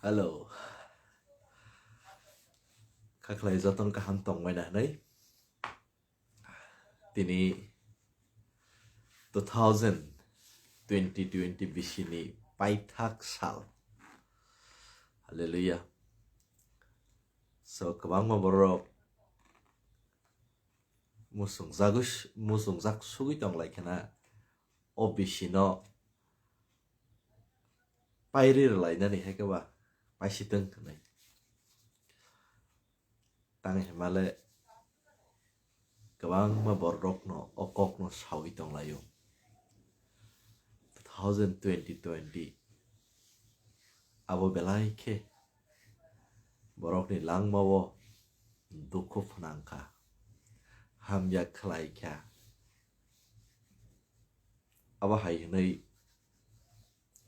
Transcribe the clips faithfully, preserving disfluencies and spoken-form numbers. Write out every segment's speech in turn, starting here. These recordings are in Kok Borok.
Hello. Khaklai joton kaham tongbai na hinwi. Tini two thousand twenty twenty bisini paithak sal. Hallelujah. So, kwbangma borok muchungjagwi s-, muchungjak sugwi tonglaikha na, o bisino pairi rwlainani hai khe ba paisitwng hinwi. Tang himale kwbangma bororokno o kokno sawi tonglaio. Two thousand twenty twenty abo belai khe borokni langmao dukhu phnangkha, hamya khlaikha. Abo hai hwnwi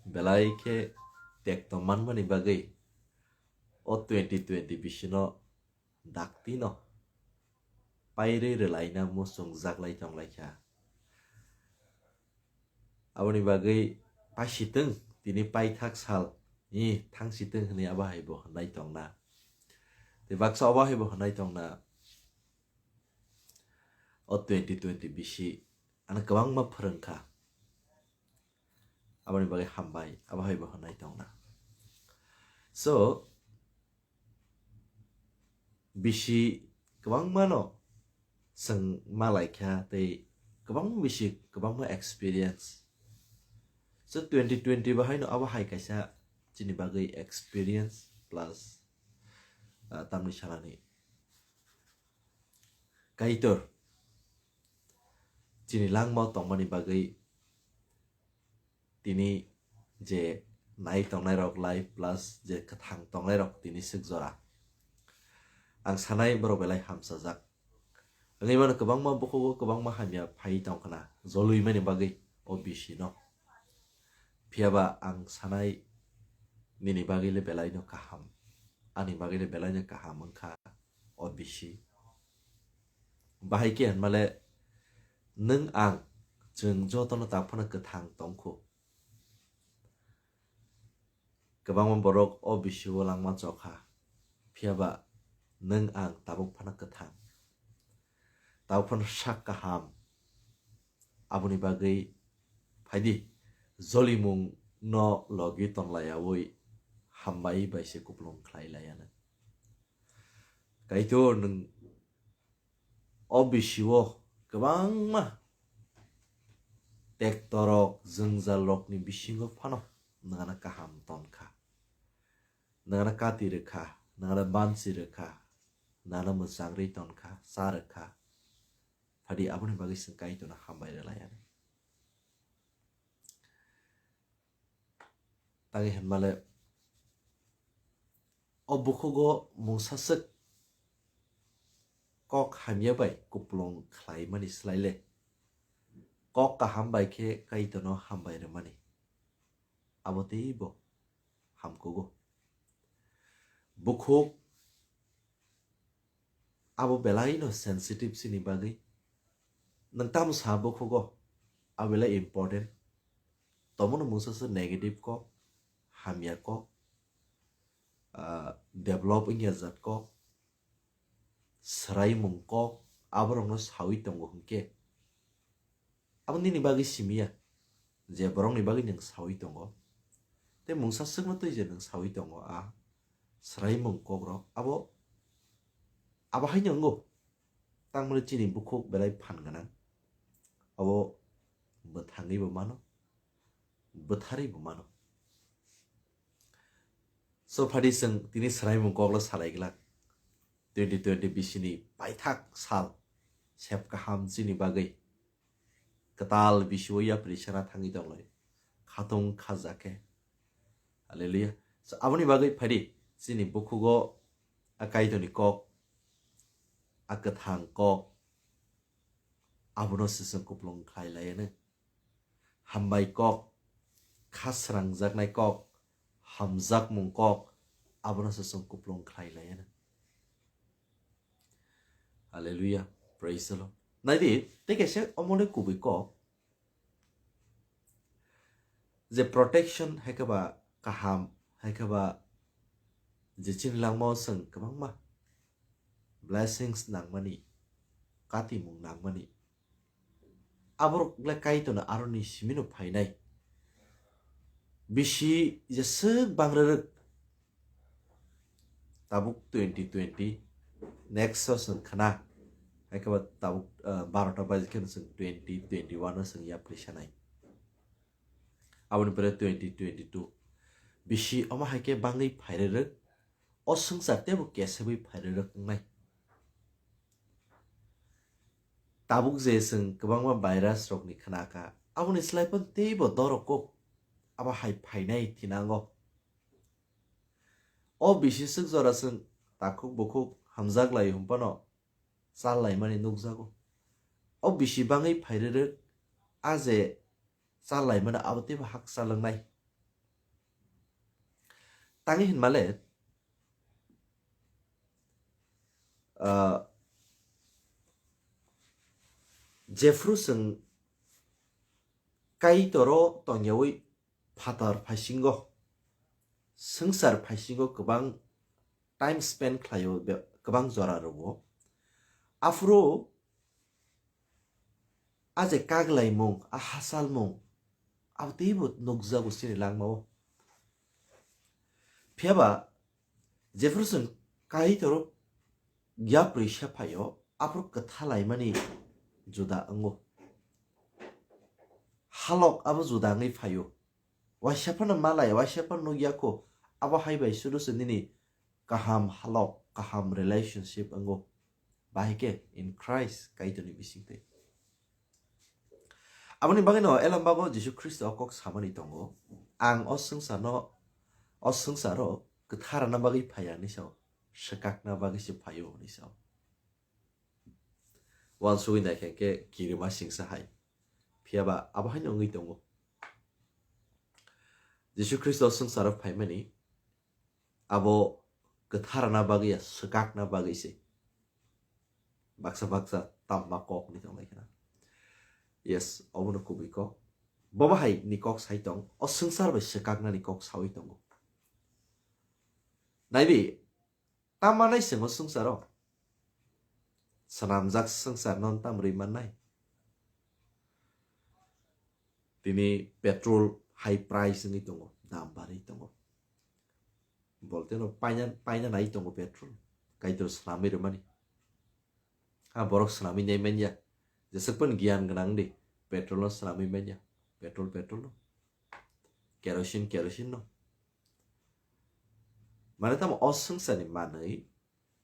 belai khe tekto manmani bagwi o twenty twenty bisino daktino pairwi rwlaina muchungjaklai tonglaikha. Aboni bagwi paisitwng tini paithak sal, i thangsitwng hwnwi abo hai bo hwnwi tongna. Tei baksa abo hai bo hwnwi tongna. O twenty twenty bisi ano kwbangma phwrwngkha. Aboni bagwi hambai, abo hai bo hwnwi tongna. So, bisi kwbangmano chwng malaikha tei kwbangma bisi kwbangma experience. So, twenty twenty bahaino abo hai kaisa chini bagwi experience plus, ah, tamni salani Kaitor chini langmao tongmani bagwi tini je nai tongnairok life plus je kwthang tongnairok tini swk jora. Ang sanai borok belai hamsajak. Wngwi mano kwbangma bukhugo kwbangma hamya phai tongkhna jolwimani bagwi o bisino. Phiyaba ang sanai nini bagwi le belaino kaham, ani bagwi le belaino kaham wngkha o bisi. Bahai khe hwnmale nwng ang chwng jotono tak phano kwthang tongkhu. Kwbangma borok o bisio langma chokha, phiyaba nwng ang tabuk phano kwthang, tabuk phano sak kaham. Aboni bagwi phaidi, jolimung no logi tonlaiyaui hambai bai se kupulung khlai laiya nwng. Kaitor nwng o bisio kwbangma tektorok, jwngjalrokni bisingo phano nwngano kaham tonkha, nwngano kati rwkha, nwngano bansi rwkha, nwngano mwchangri tonkha, cha rwkha. Phadi aboni bagwi chwng Kaitorno hambai rwlaiya. Tangwi hwnmale o bukhugo mungsaswk kok hamya bai kupulung khlaimani swlaile kok kaham bai khe Kaitorno hambai rwmani abo teibo hamkugo. Bukhuk abo belaino sensitive chini bagwi. Nwng tamo sa bukhugo, abo belai important. Tomono mungsa se negative kok, hamya kok, ah, develop wngya jat kok, swraimung kok, aborokno sawi tongo hwnkhe. Abo nini bagwi simiya, je borokni bagwi nwng sawi tongo. Tei mungsa swkno twi je nwng sawi tongo, a swraimung kokrok, abo, abo haino wngo. Tangmani chini bukhuk belai phan gwnang. Abo bwthangwi bo mano, bwtharwi bo mano. So phadi chwng tini swraimung koklo salai glak. Twenty twenty bisini paithak sal sep kaham chini bagwi. Kwtal bisio yapri sana thangwi tonglai. Khatung khajak khe. Hallelujah. So aboni bagwi phadi chini bukhugo a Kaitorni kok, a kwthang kok, abono se chwng kupulung khlai laiya nw. Hambai kok, kha srangjaknai kok, hamjakmung kok, abono se chwng kupulung khlai laiya nw. Hallelujah. Praise the Lord. Naidi, tei kaisa omo le kubui kok. Je protection hai khe ba kaham, hai khe ba Je chini langmao chwng kwbangma blessings nangmani, katimung nangmani, aborok le Kaitorno aroni simino phainai. Bisi jeswk bangrwrwk tabuk twenty twenty, next o chwng khna, hai khe ba tabuk, ah, barota baji kheno chwng twenty twenty-one o chwng yapri sanai. Aboni pore twenty twenty-two. Bisi omo hai khe bangwi phairwrwk, o swngchar teibo kesebwi phairwrwk wngnai. Tabuk je chwng kwbangma virus rokni khna kha, aboni slai phano teibo dorok kok abo hai phainai thinango. O bisi swk jora chwng takhuk bukhuk hamjak lai hwn phano chal laimani nukjago. O bisi bangwi phairwrwk, a je chal laimano abo teibo hakchal wngnai. Tangwi hinmale, ah, jephru chwng Kaitoro tongyawi phatar phaisingo, swngchar phaisingo kwbang time spend khlaio, be-, kwbang jora rwo. Aphuru a je kaglaimung, a hasalmung, abo teibo nukjago chini langmao. Phiyaba jephru chwng Kaitoro yapri se phaio, aphuru kwtha laimani juda wngo. Halok abo juda wngwi phaio. Waisa phano malai, waisa phano nukya kho, abo hai bai sudu se nini kaham halok, kaham relationship wngo. Bahai khe in Christ Kaitorni bisingtwi. Aboni bagwino Elambago Jisu Khristo o kok samani tongo, "Ang o swngcharno, o swngcharo kwtharna bagwi phaiya," hinwi sao, "swkakna bagwi se phaio," hinwi sao. Uansugwi naikha khe kirima singsa hai. Phiyaba abo haino wngwi tongo. Jisu Khristo swngcharo phaimani abo kwtharna bagwi ya, swkakna bagwi se. Baksa baksa tamma kok ni tonglai khna. Yes, obono kubui kok. Bobo hai ni kok sai tong, o swngchar bai swkaknani kok sawi tongo. Naibi, tamma nai swngo swngcharo? Swnamjak swngchar non tam rwi mannai? Tini petrol high price wngwi tongo, dam barwi tongo. Bolteno paina, paina nai tongo petrol. Kaitor swnamwi rwmani. Ha, borok swnamwi nai manya. Jeswk phan giyan gwnang di, petrol no swnamwi manya. Petrol, petrol no. Kerosene, kerosene no. Mane tamo o swngcharni manwi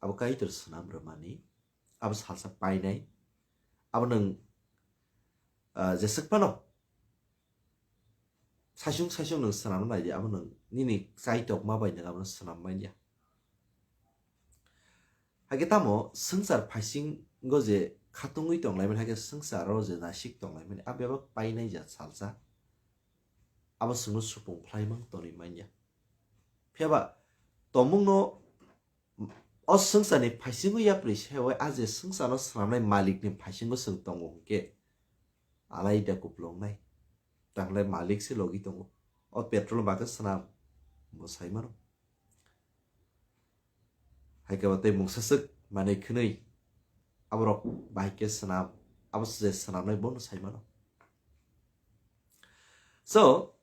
abo Kaitor swnam rwmani, abo salsa painai, abo nwng, ah, jeswk phano saichung saichung nwng swnamna nai di, abo nwng nini chaitokma bai nwng abono swnam manya. Hakhe tamo swngchar phaisingo je khatungwi tonglaimani, hakhe swngcharo je nasik tonglaimani, a bebak painai ja salsa, abo chwngno supung phlaimang tonwi manya. Phiyaba tongmungno o swngcharni phaisingo yapri se bai a je swngcharno swnamnai malikni phaisingo chwng tongo hwnkhe alaida kuplungnai. Tanglai malik se logi tongo. O petrol ba khe swnam bo sai mano. Hai khe ba tei mungsa swk manwi khwnwi aborok bahai khe swnam, abo se je swnamnai bono sai mano. So,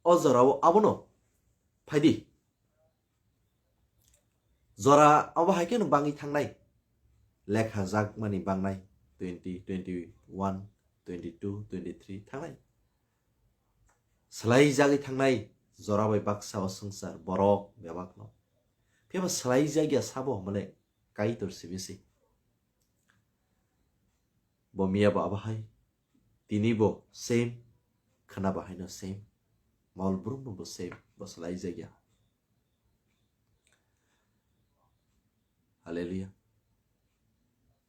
o jorao abono phaidi. Jora abo hai kheno bangwi thangnai. Lekha jakmani bangnai twenty, twenty-one, twenty-two, twenty-three thangnai. Swlai jagwi thangnai jora bai baksa o swngchar borok bebakno. Phiya ba swlai jak ya sabo hwnmale Kaitor simi se. Bo miya bo abo hai, tini bo same, khwna bo haino same, mol brumno bo same, bo swlai jak ya. Hallelujah.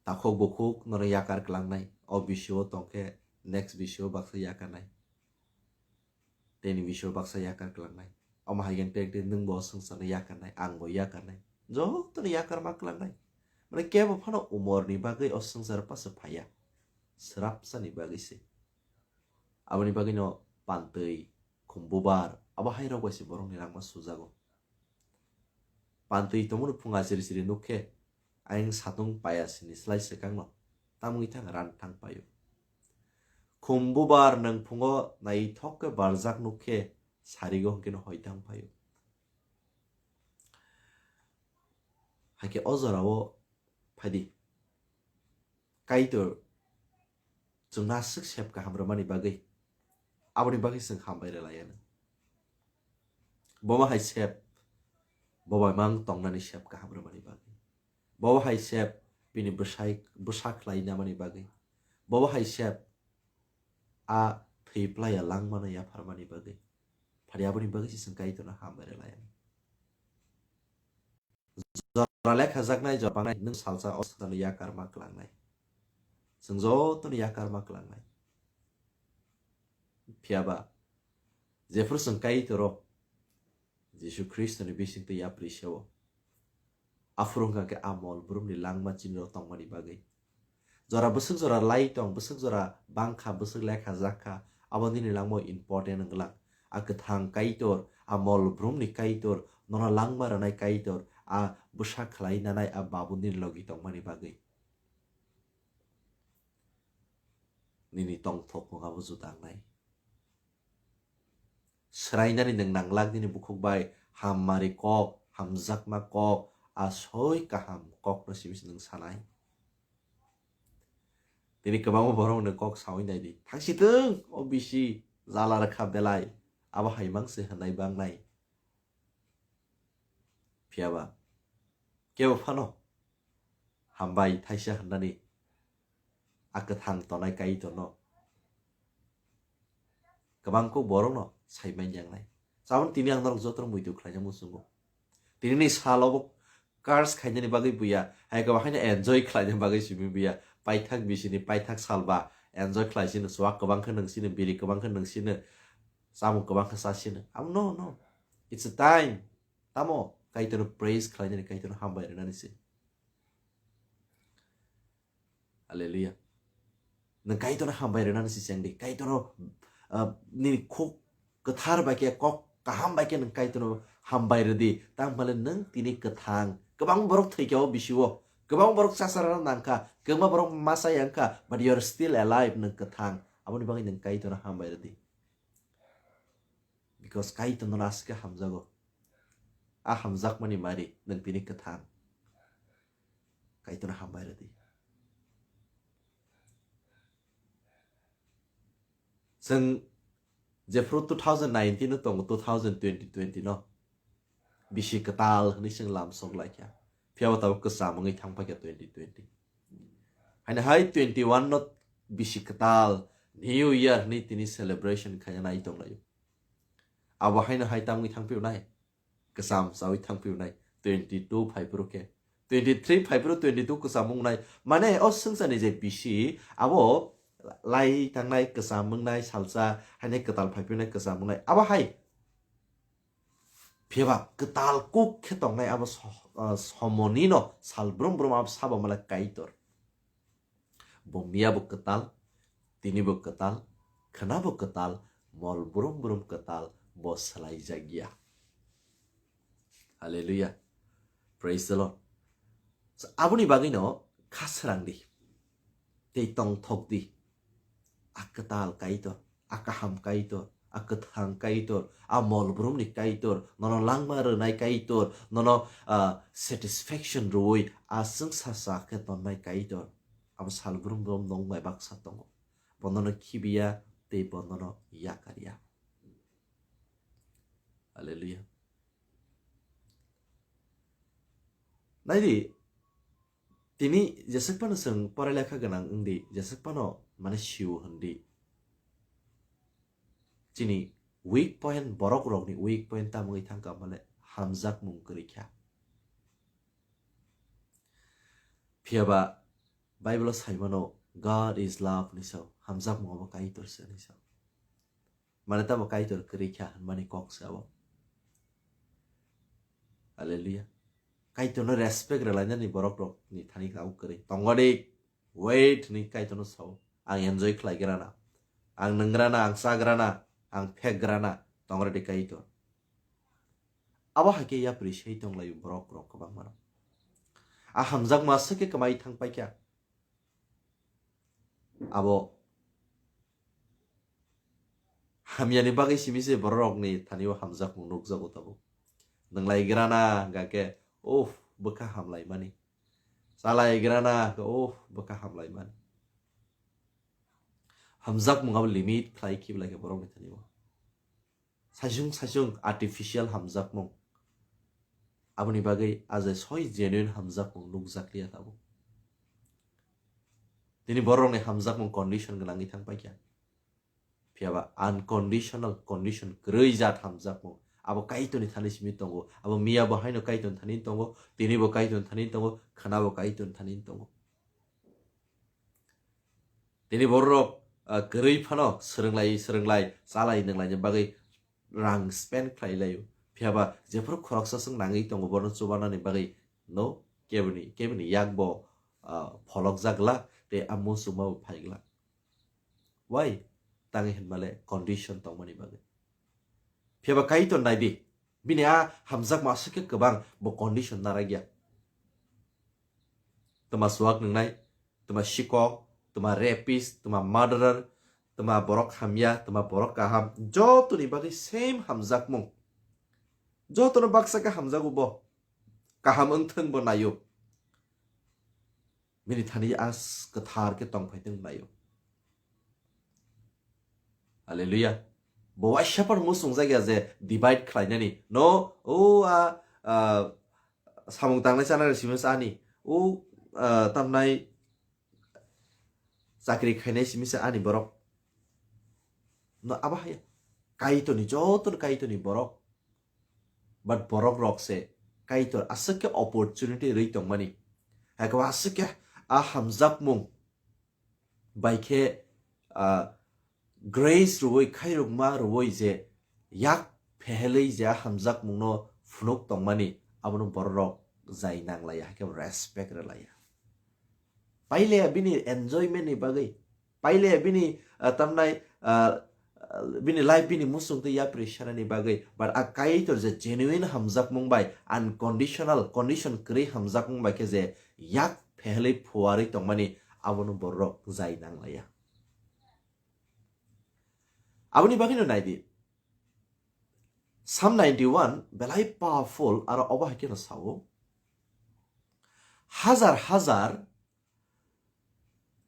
Takhuk bukhuk nono yakar kwlangnai. O bisio tongkhe next bisio baksa yakarnai. Teni bisio baksa yakar kwlangnai. Omo hai khe tei tei nwng bo o swngcharno yakarnai, ang bo yakarnai. Jotono yakar ma kwlangnai. Mane kebo phano umorni bagwi o swngchar pasa phaiya. Swrapsani bagwi se. Aboni bagwino pantwi, khumbubar, abo hai rok bai se borokni langma sujago. pantwi tongmani phung achiri chiri nuk khe, ayang satung paya sini slai swkangno tamwi thang ran thang paio. Khum bubar nwng phungo naithok khe barjak nuk khe, sarigo hwnkhe no hoi thang paio. Hakhe o jorao phaidi. Kaitor chwngno aswk sep kaham rwmani bagwi, aboni bagwi chwng hambai rwlaianw. Bobo hai sep, bobo mang tongnani sep kaham rwmani bagwi. Bobo hai sep, bini bwsai, bwsa khlai namani bagwi. Bobo hai sep, a thwi playa langmano yapharmani bagwi. Phari aboni bagwi se chwng Kaitorno hambai rwlaianw. Jora lekhajaknai, jora bangnai, nwng salsa o swkangno yakar ma klangnai. Chwng jotono yakar ma klangnai. Phiyaba, jephru chwng Kaitoro, Jisu Khristoni bisingtwi yapri seo, aphuru wngkha khe a mol brumni langma chiniro tongmani bagwi. Jora bwswk jora lai tong, bwswk jora bangkha, bwswk lekha jakha, abo nini langmao important wng glak. A kwthang Kaitor, a mol brumni Kaitor, nono langma rwnai Kaitor, a bwsa khlai nanai a Babu nini logi tongmani bagwi. Nini tongthok mung abo juda wngnai. Swrainani nwng nanglak nini bukhuk bai hammari kok, hamjakma kok, a soi kaham kokno simi se nwng sanai. Tini kwbangma borok nwng kok sawi nai di. Thangsitwng, o bisi jala rwkha belai. Abo hai mang se hwnai bangnai. Phiyaba, kebo phano hambai thaisa hwnani a kwthang tongnai Kaitorno kwbang kok borokno sai man yangnai. Chaboni tini ang norok jotono muitu khlaina muchungo. Tinini salo bo curse khainani bagwi buya, hai kwbang haino enjoy khlaina bagwi simi buya. Paithak bisini paithak salba enjoy khlai sino, chuwak kwbang khe nwng sino, biri kwbang khe nwng sino, chamung kwbang khe cha sino. Amo no, no. It's a time. Tamo Kaitorno praise khlainani, Kaitorno hambai rwnani se. Hallelujah. Nwng Kaitorno hambai rwnani se chengdi. Kaitorno, ah, nini khuk kwthar bai khe, kok kaham bai khe nwng Kaitorno hambai rwdi. Tang phale nwng tini kwthang. Kwbang borok thwikha o bisio. Kwbang borok chasarano nangkha. Kwbangma borok masa yangkha. But you are still alive, nwng kwthang. Aboni bagwi nwng Kaitorno hambai rwdi. Because Kaitor nono aswk khe hamjago. A hamjakmani mari nwng tini kwthang. Kaitorno hambai rwdi. Chwng jephru two thousand nineteen no tongo, two thousand twenty twenty no bisi kwtal hwnwi chwng lamsok laikha. Phiyaba tabuk kwcham wngwi thangpaikha twenty twenty. Haino hai twenty one no bisi kwtal New Year hwnwi tini celebration khaina nai tonglaio. Abo haino hai tamwi thangphio nai. Kwcham chawi thangphio nai. Twenty two phaiphuru khe. Twenty three phaiphuru twenty two kwcham wngnai. Mane o swngcharni je bisi abo lai tangnai kwcham wngnai salsa haino kwtal phaiphio nai kwcham wngnai. Abo hai. Phiyaba kwtal kuk khe tongnai abo so-, ah, somonino sal brum brum abo sabo mala Kaitor. Bo miya bo kwtal, tini bo kwtal, khwna bo kwtal, mol brum brum kwtal, bo swlaijakya. Hallelujah. Praise the Lord. So, aboni bagwino kha srang di. Tei tongthok di. A kwtal Kaitor, a kaham Kaitor, a kwthang Kaitor, a mol brumni Kaitor, nono langma rwnai Kaitor, nono, ah, satisfaction rwui a swngsa sa khe tonnai Kaitor. Abo sal brum brum nong bai baksa tongo. Bonono khibiya tei bonono yakarya. Hallelujah. Naidi, tini jeswk phano chwng porai lekha gwnang wngdi, jeswk phano mane sio hwndi. Chini weak point, borok rokni weak point tamo wngwi thangkha male hamjakmung kwrwi kha. Phiyaba Bible o saimano, "God is love" hinwi sao, hamjakmung abo Kaitor se hinwi sao. Mane tamo Kaitor kwrwi kha hwnmani kok se abo. Hallelujah. Kaitorno respect rwlainani borok rokni thani abo kwrwi. Tongo di, wait hinwi Kaitorno sao. Ang enjoy khlai grana. Ang nwng grana, ang cha grana, ang phek grana. Tongo di Kaitor. Abo hai khe yapri sei tonglaio borok rok kwbangma rok. A hamjakma aswk khe kwmai thang paikha. Abo hamyani bagwi simi se borok rokni thani o hamjakmung nukjago tabuk. Nwnglai grana hwnkha khe, uff, bwkha hamlaimani. Chalai grana hwnkha, uff, bwkha hamlaimani. Hamjakmung abo limit khlai khiblai khe borokni thani o. Saichung saichung artificial hamjakmung. Aboni bagwi a je soi genuine hamjakmung nukjakliya tabuk. Tini borokni hamjakmung condition gwnangwi thang paikha. Phiyaba unconditional condition kwrwi jat hamjakmung. Abo Kaitorni thani simi tongo. Abo miya bo haino Kaitorni thani tongo. Tini bo Kaitorni thani tongo. Khwna bo Kaitorni thani tongo. Tini borok, ah, kwrwi phano swrwnglai, swrwnglai, chalai, nwnglaini bagwi rang spend khlai laio. Phiyaba jephuru khoroksa swng nangwi tongo, bono chubanani bagwi no keboni, keboni yak bo, ah, pholokjak glak, tei a muchungma bo phai glak. Why? Tangwi hinmale condition tongmani bagwi. Phiyaba Kaitor naidi, bini a hamjakma aswk khe kwbang bo condition narwkya. Twma suak nwngnai, twma sikok, twma rapist, twma murderer, twma borok hamya, twma borok kaham, jotoni bagwi same hamjakmung. Jotono baksa khe hamjago bo. Kaham wngthwng bo naio. Bini thani as kwthar khe tongphai thwng naio. Hallelujah. Bo waisa phano muchungjak ya je divide khlainani. No, o a, a, samung tangnai chanai simi se ani. O, a, tamnai chakri khainai simi se ani borok. No, abo haya. Kaitorni, jotono Kaitorni borok. But borok rok se Kaitor aswk khe opportunity rwi tongmani. Hakhe aswk khe a hamjakmung bai khe, ah, grace rwui, khairokma rwui je yak phehelwi je a hamjakmungno phunuk tongmani, abono borok rok jai nanglaiya, hakhe respect rwlaiya. Pailaiya bini enjoyment ni bagwi, pailaiya bini, ah, tamnai, ah, bini life bini muchung twi yapri sanani bagwi, but a Kaitor je genuine hamjakmung bai, unconditional, condition kwrwi hamjakmung bai khe je yak phehelwi phuarwi tongmani, abono borok rok jai nanglaiya. Aboni bagwino naidi, Psalm ninety-one belai powerful, aro obo hai kheno sao, hajar hajar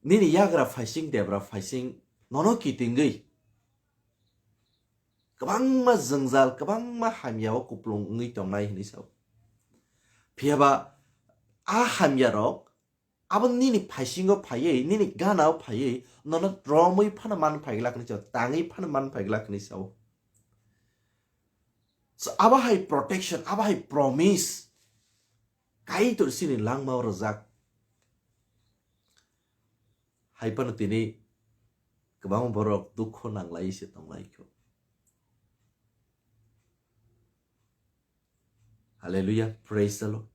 nini yagra phaising debra phaising nono kitingwi kwbangma jwngjal, kwbangma hamya o kuplung wngwi tongnai hinwi sao. Phiyaba a hamya rok abo nini phaisingo phaiwi, nini gana o phaiwi, nono romwi phano man phai glak hinwi sao, tangwi phano man phai glak hinwi sao. So, abo hai protection, abo hai promise Kaitor chini langma o rwjak. Hai phano tini kwbangma borok dukho nanglai se tonglai kho. Hallelujah, praise the Lord.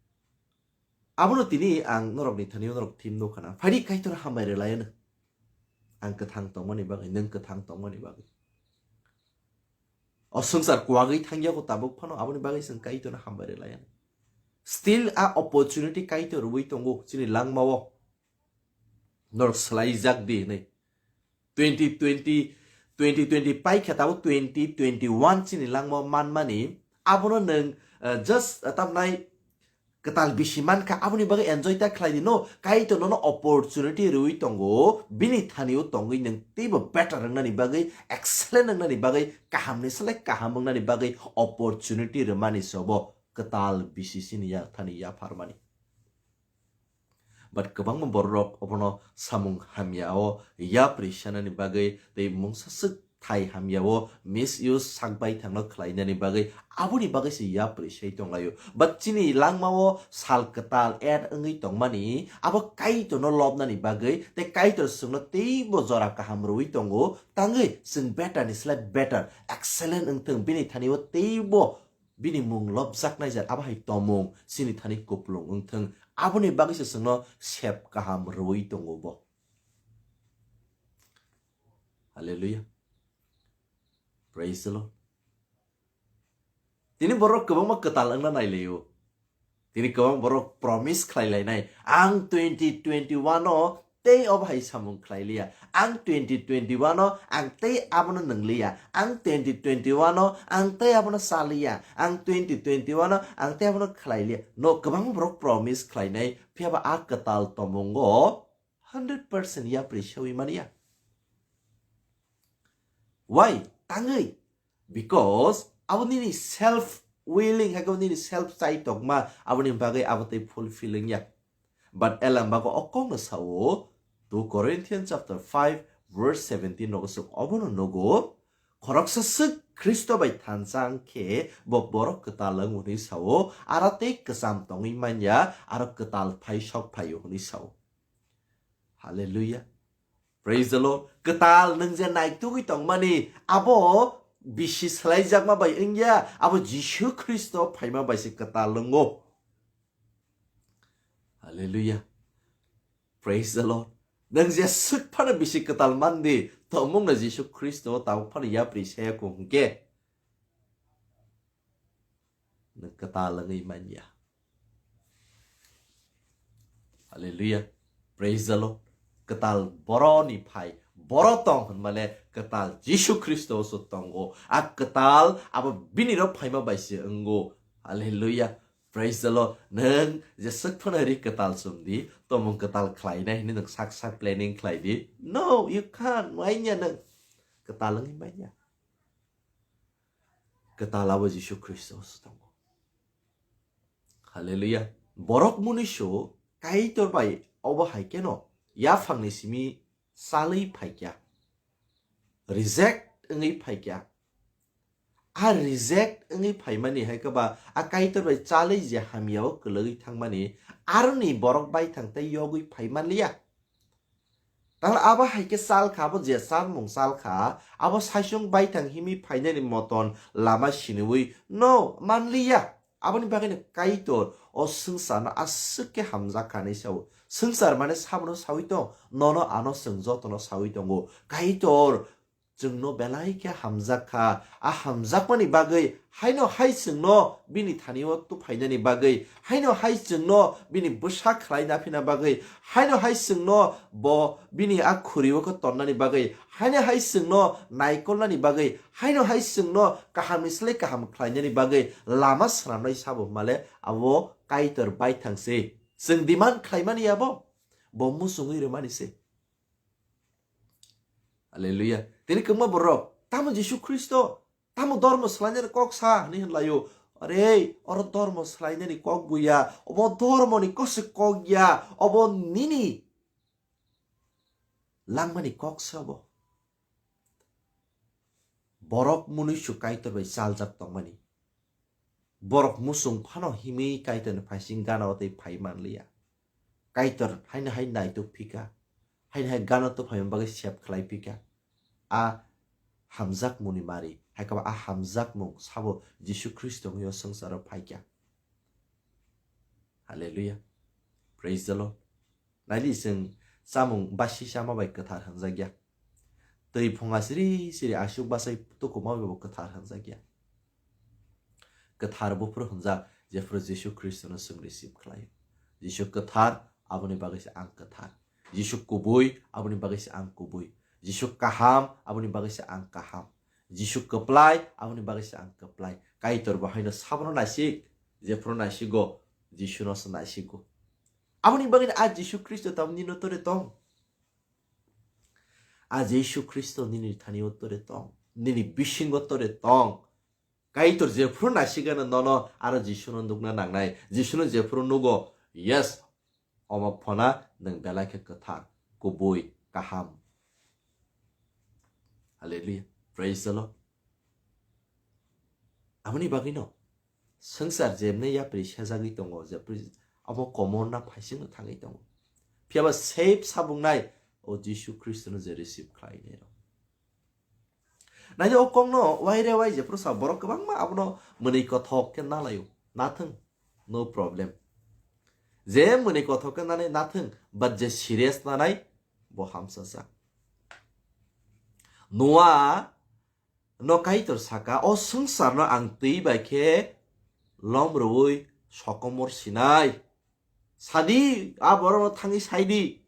Abono tini ang norokni thani norok thim nukha na. Phaidi Kaitor hambai rwlai ano. Ang kwthang tongmani bagwi, nwng kwthang tongmani bagwi. O swngchar kwagwi thangya ko tabuk phano aboni bagwi chwng Kaitorno hambai rwlai ano. Still a opportunity Kaitor rwui tongo chini langmao. Norok swlaijak di hinwi. Twenty twenty, twenty twenty paikha tabuk twenty twenty-one chini langmao manmani. Abono nwng, eh, just, eh, tamnai kwtal bisi mankha, aboni bagwi enjoy ta khlai di no. Kaitor nono opportunity rwui tongo, bini thani o tongwi nwng teibo better wngnani bagwi, excellent wngnani bagwi, kahamni slai kaham wngnani bagwi opportunity rwmani se obo kwtal bisi chini ya-, thani yapharmani. But kwbangma bororok obono samung hamya o yapri sanani bagwi tei mungsa swk thai hamya o misuse sak baithangno khlainani bagwi, aboni bagwi se yapri sai tonglaio. But chini langmao sal kwtal add wngwi tongmani, abo Kaitorno lobnani bagwi tei Kaitor chwngno teibo jora kaham rwui tongo, tangwi chwng better ni slai better, excellent wngthwng, bini thani o teibo bini mung lobjaknai jat abo hai tomung chini thani kuplung wngthwng, aboni bagwi se chwngno sep kaham rwui tongo bo. Hallelujah. Praise the Lord. Tini borok kwbangma kwtal wngna nailaio. Tini kwbang borok promise khlai lainai, "Ang twenty twenty-one o tei obo hai samung khlai liya. Ang twenty twenty-one o ang tei abono nwngliya. Ang twenty twenty-one o ang tei abono chaliya. Ang twenty twenty-one o ang tei abono khlai liya." No, kwbang borok promise khlainai, phiyaba a kwtal tomungo hundred percent yapri sewi manya. Why? Tangwi. Because abo nini self willing, hai khe nini self chai tongma, aboni bagwi abo tei fulfilling ya. But Elam bago o kokno sao, two Corinthians chapter five verse seventeen nogo chwng obono nugo, khoroksa swk Khristo bai thansa wng khe bo borok kwtal wng hwnwi sao, aro tei kwcham tongwi manya, aro kwtal phai sok phaio hwnwi sao. Hallelujah. Praise the Lord. Kwtal nwng je naitugwi tongmani, abo bisi swlaijakma bai wngya, abo Jisu Khristo phaima bai se kwtal wngo. Hallelujah. Praise the Lord. Nwng je swk phano bisi kwtal mandi, tongmungno Jisu Khristo tabuk phano yapri saya kung hwnkhe. Nwng kwtal wngwi manya. Hallelujah. Praise the Lord. Kwtal boroni phai, boro tong hwnmale kwtal Jisu Khristo se tongo. A kwtal abo bini rok phaima bai se wngo. Hallelujah. Praise the Lord. Nwng je swk phano ri kwtal chum di, tomung kwtal khlai nai hwnwi nwng sak sak planning khlai di. No, you can't. Manya nwng. Kwtal wngwi manya. Kwtal abo Jisu Khristo se tongo. Hallelujah. Borok mwnwi so Kaitor bai obo hai keno yaphangni simi chalwi phaikya. Reject wngwi phaikya. A reject wngwi phaimani hai khe ba a Kaitor bai chalwi je hamya o kwlwgwi thangmani aroni borok baithang tei yogwi phaimanliya. Tal abo hai khe chal kha, abo je chal mung chal kha, abo saichung baithang himwi phainani moton lama siniwi no manliya. Aboni bagwino Kaitor o swngcharno aswk khe hamjak kha hinwi sao. Swngchar mane sabono sawi tong, nono ano chwng jotono sawi tongo. Kaitor chwngno belai khe hamjak kha. A hamjakmani bagwi haino hai chwngno bini thani-o tuphainani bagwi, haino hai chwngno bini bwsa khlai naphina bagwi, haino hai chwngno bo bini a khuri-o khe tonnani bagwi, haino hai chwngno naikolnani bagwi, haino hai chwngno kahamni slai kaham khlainani bagwi lama swnamnai sabo hwnmale abo Kaitor baithang se. Chwng demand khlaimani abo, bo muchungwi rwmani se. Hallelujah. Tini kwbangma borok, "Tamo Jisu Khristo, tamo dormo swlainani kok sa?" hwnwi hwnlaio. Are, oro dormo swlainani kok buya, obo dormoni kose kok ya, obo nini langmani kok se obo. Borok mwnwi su Kaitor bai chaljak tongmani. Borok muchung phano himwi Kaitorni phaising gana-o tei phai manliya. Kaitor haino hai naituk phika, haino hai gana tuphaima bagwi sep khlai phika. A hamjakmungni mari, hai khe ba a hamjakmung sabo Jisu Khristo wngwi o swngcharo phaikha. Hallelujah. Praise the Lord. Naidi chwng chamung basi chama bai kwthar hwnjakya. Twi phunga siri siri aswk bachai tukuma bai bo kwthar hwnjakya. Kwthar buphuru hwnjak, jephuru Jisu Khristono chwng receive khlaio. Jisu kwthar, aboni bagwi se ang kwthar. Jisu kubui, aboni bagwi se ang kubui. Jisu kaham, aboni bagwi se ang kaham. Jisu kwplai, aboni bagwi se ang kwplai. Kaitor bo haino sabono naisik, jephuru naisigo, Jisuno se naisigo. Aboni bagwi a Jisu Khristo tamo nini tore tong. A Jisu Khristo nini thani-o tore tong, nini bisingo tore tong. Kaitor jephuru naisigano nono aro Jisuno nukna nangnai. Jisuno jephuru nugo, yes, omo phona nwng belai khe kwthar, kubui, kaham. Hallelujah. Praise the Lord. Aboni bagwino swngchar jemne yapri sejagwi tongo, jepri abo komorna phaisingno thangwi tongo. Phiyaba save sabungnai o Jisu Khristono je receive khlainai rok. Naidi o kokno waire wai jephuru sa borok kwbangma abono mwnwi kothok khe nalaio. Nathwng, no problem. Je mwnwi kothok khe nanai nathwng, but je serious nanai bo hamsajak. Noah no Kaitor saka, o swngcharno ang twi bai khe lom rwui sokomor sinai. Sadi, a borokno thangwi saidi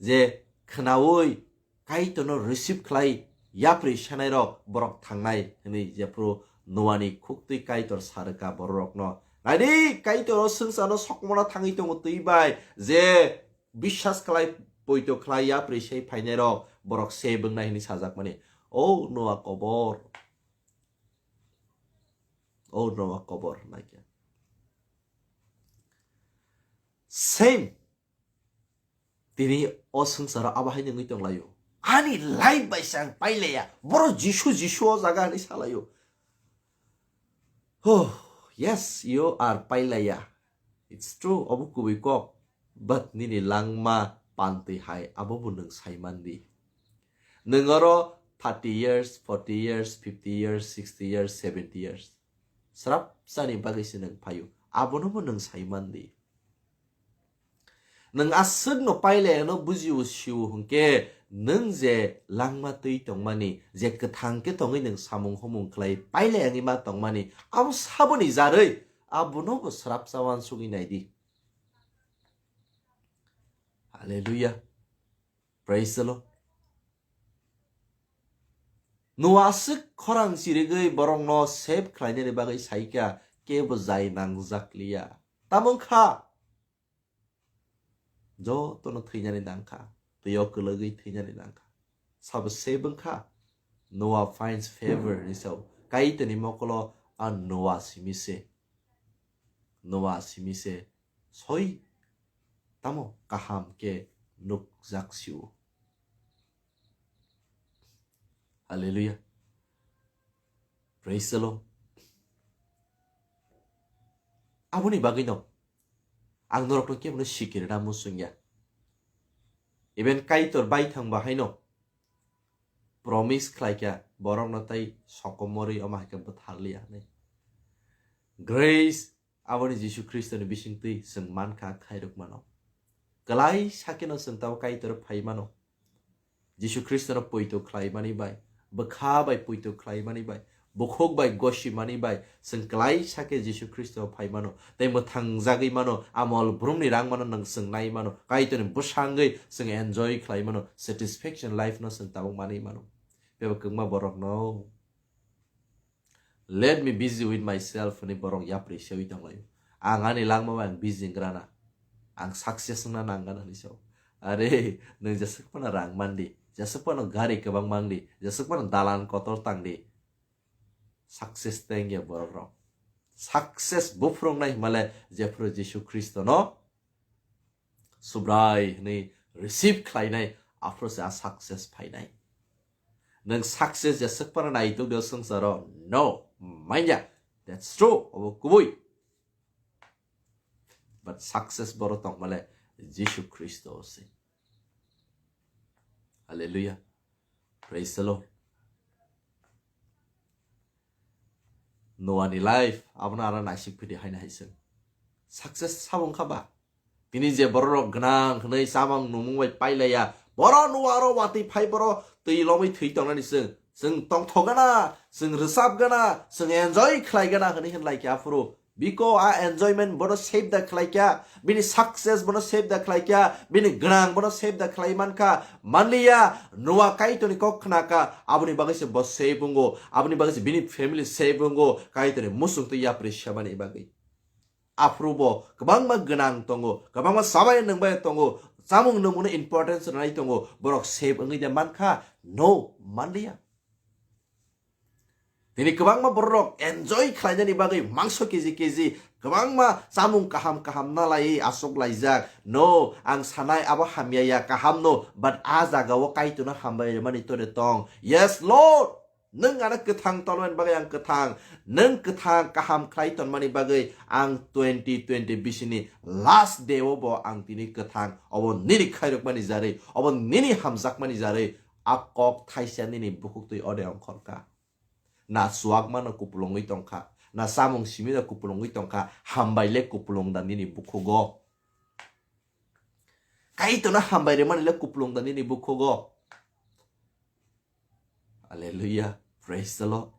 je khnaui Kaitorno receive khlai yapri sanairok borok thangnai hwnwi jephru Noani khuktwi Kaitor sarwkha bororokno. Naidi, Kaitor o swngcharno sokomorna thangwi tongo twi bai, je biswas khlai, poito khlai, yapri sai phainairok borok se wngnai hwnwi sajakmani. O Noa kobor. O Noa kobor naikhe. Same. Tini o swngcharo abo hai nungwi tonglaio. Ani life bai se ang pailaiya. Boro Jisu, Jisu o jaga hinwi salaio. Oh, yes, you are pailaiya. It's true, obo kubui kok. But nini langma pantwi hai abo bo nwng saimandi. Nwng oro thirty years, forty years, fifty years, sixty years, seventy years. Srapsani bagwi se nwng phaio. Abono bo nwng saimandi. Nwng aswkno pailai ano bujio sio hwnkhe, nwng je langma twi tongmani, je kwthang khe tongwi nwng samung humung khlai pailai wngwi ma tongmani, abo saboni jarwi abono bo srapsa uansugwi naidi. Hallelujah. Praise the Lord. Noa aswk khorang chirigwi borokno save khlainani bagwi saikha, kebo jai nangjak liya. Tamo wngkha? Jotono thwinani nangkha, twi o kwlwgwi thwinani nangkha. Sabo save wngkha? Noah finds favor hinwi sao. Kaitorni mokolo a Noah simi se. Noah simi se soi tamo kaham khe nukjak sio. Hallelujah. Praise the Lord. Aboni bagwino ang norokno kebono sikirna muchungya. Even Kaitor baithang bahaino promise khlaikha borokno tai sokomorwi omo hai khe bwtharliya hinwi. Grace aboni Jisu Khristoni bisingtwi chwng mankha khairok mano. Kwlai sakeno chwng tabo Kaitor phai mano. Jisu Khristono poito khlaimani bai, bwkha bai poito khlaimani bai, bukhuk bai gosimani bai, chwng kwlai sakhe Jisu Khristo phai mano, tei mwthangjagwi mano, amol brumni rang mano, nwng chwng nai mano, Kaitorni bwsangwi chwng enjoy khlai mano, satisfaction life no chwng tabuk manwi mano. Bebak kwbangma borokno, "Let me busy with myself," hwnwi borok yapri sewi tonglaio. "Ang ani langma bai ang busy wnggrana, ang success wngna nangana," hwnwi sao. Are, nwng jeswk phano rang mandi, jeswk phano gari kwbang mangdi, jeswk phano dalan kotor tangdi, success tei wngya borok rok. Success buphurungnai hwnmale jephuru Jisu Khristono Subrai hwnwi receive khlainai, aphuru se a success phainai. Nwng success jeswk phano naitok de swngcharo? No, manya. That's true, obo kubui. But success boro tongmale Jisu Khristo se. Hallelujah. Praise the Lord. Noah ni life abono aro naisik phidi haino hai chwng. Success sabo wngkha ba? Tini je bororok gwnang hwnwi chamung numung bai pailaiya, boro Noah aro watwi phai boro twi lomwi thwi tongnani chwng. Chwng tongthok gana, chwng rwchap gana, chwng enjoy khlai gana hwnwi hwnlai khe aphuru. Biko a enjoyment bono save da khlai kha, bini success bono save da khlai kha, bini gwnang bono save da khlai man kha. Manliya, Noah Kaitorni kok khna kha, aboni bagwi se bo save wngo, aboni bagwi se bini family save wngo, Kaitorni muchung twi yapri sebani bagwi. Aphuru bo kwbangma gwnang tongo, kwbangma chabai nwngbai tongo, chamung nwngmungno importance rwnai tongo, borok save wngwi de man kha? No, manliya. Tini kwbangma bororok enjoy khlainani bagwi mangso keji keji kwbangma chamung kaham kaham nalaiwi achuk laijak. No, ang sanai abo hamya ya, kaham no, but a jaga o Kaitorno hambai rwmani tore tong. Yes, Lord! Nwng ano kwthang tonmani bagwi ang kwthang, nwng kwthang kaham khlai tonmani bagwi ang twenty twenty bisini last day o bo ang tini kwthang, obo nini khairokmani jarwi, obo nini hamjakmani jarwi. A kok thaisa nini bukhuk twi ode ongkhorkha. Na chuak mano kupulungwi tongkha, na chamung simi no kupulungwi tongkha, hambai le kupulung da nini bukhugo. Kaitorno hambai rwmani le kupulung da nini bukhugo. Hallelujah. Praise the Lord.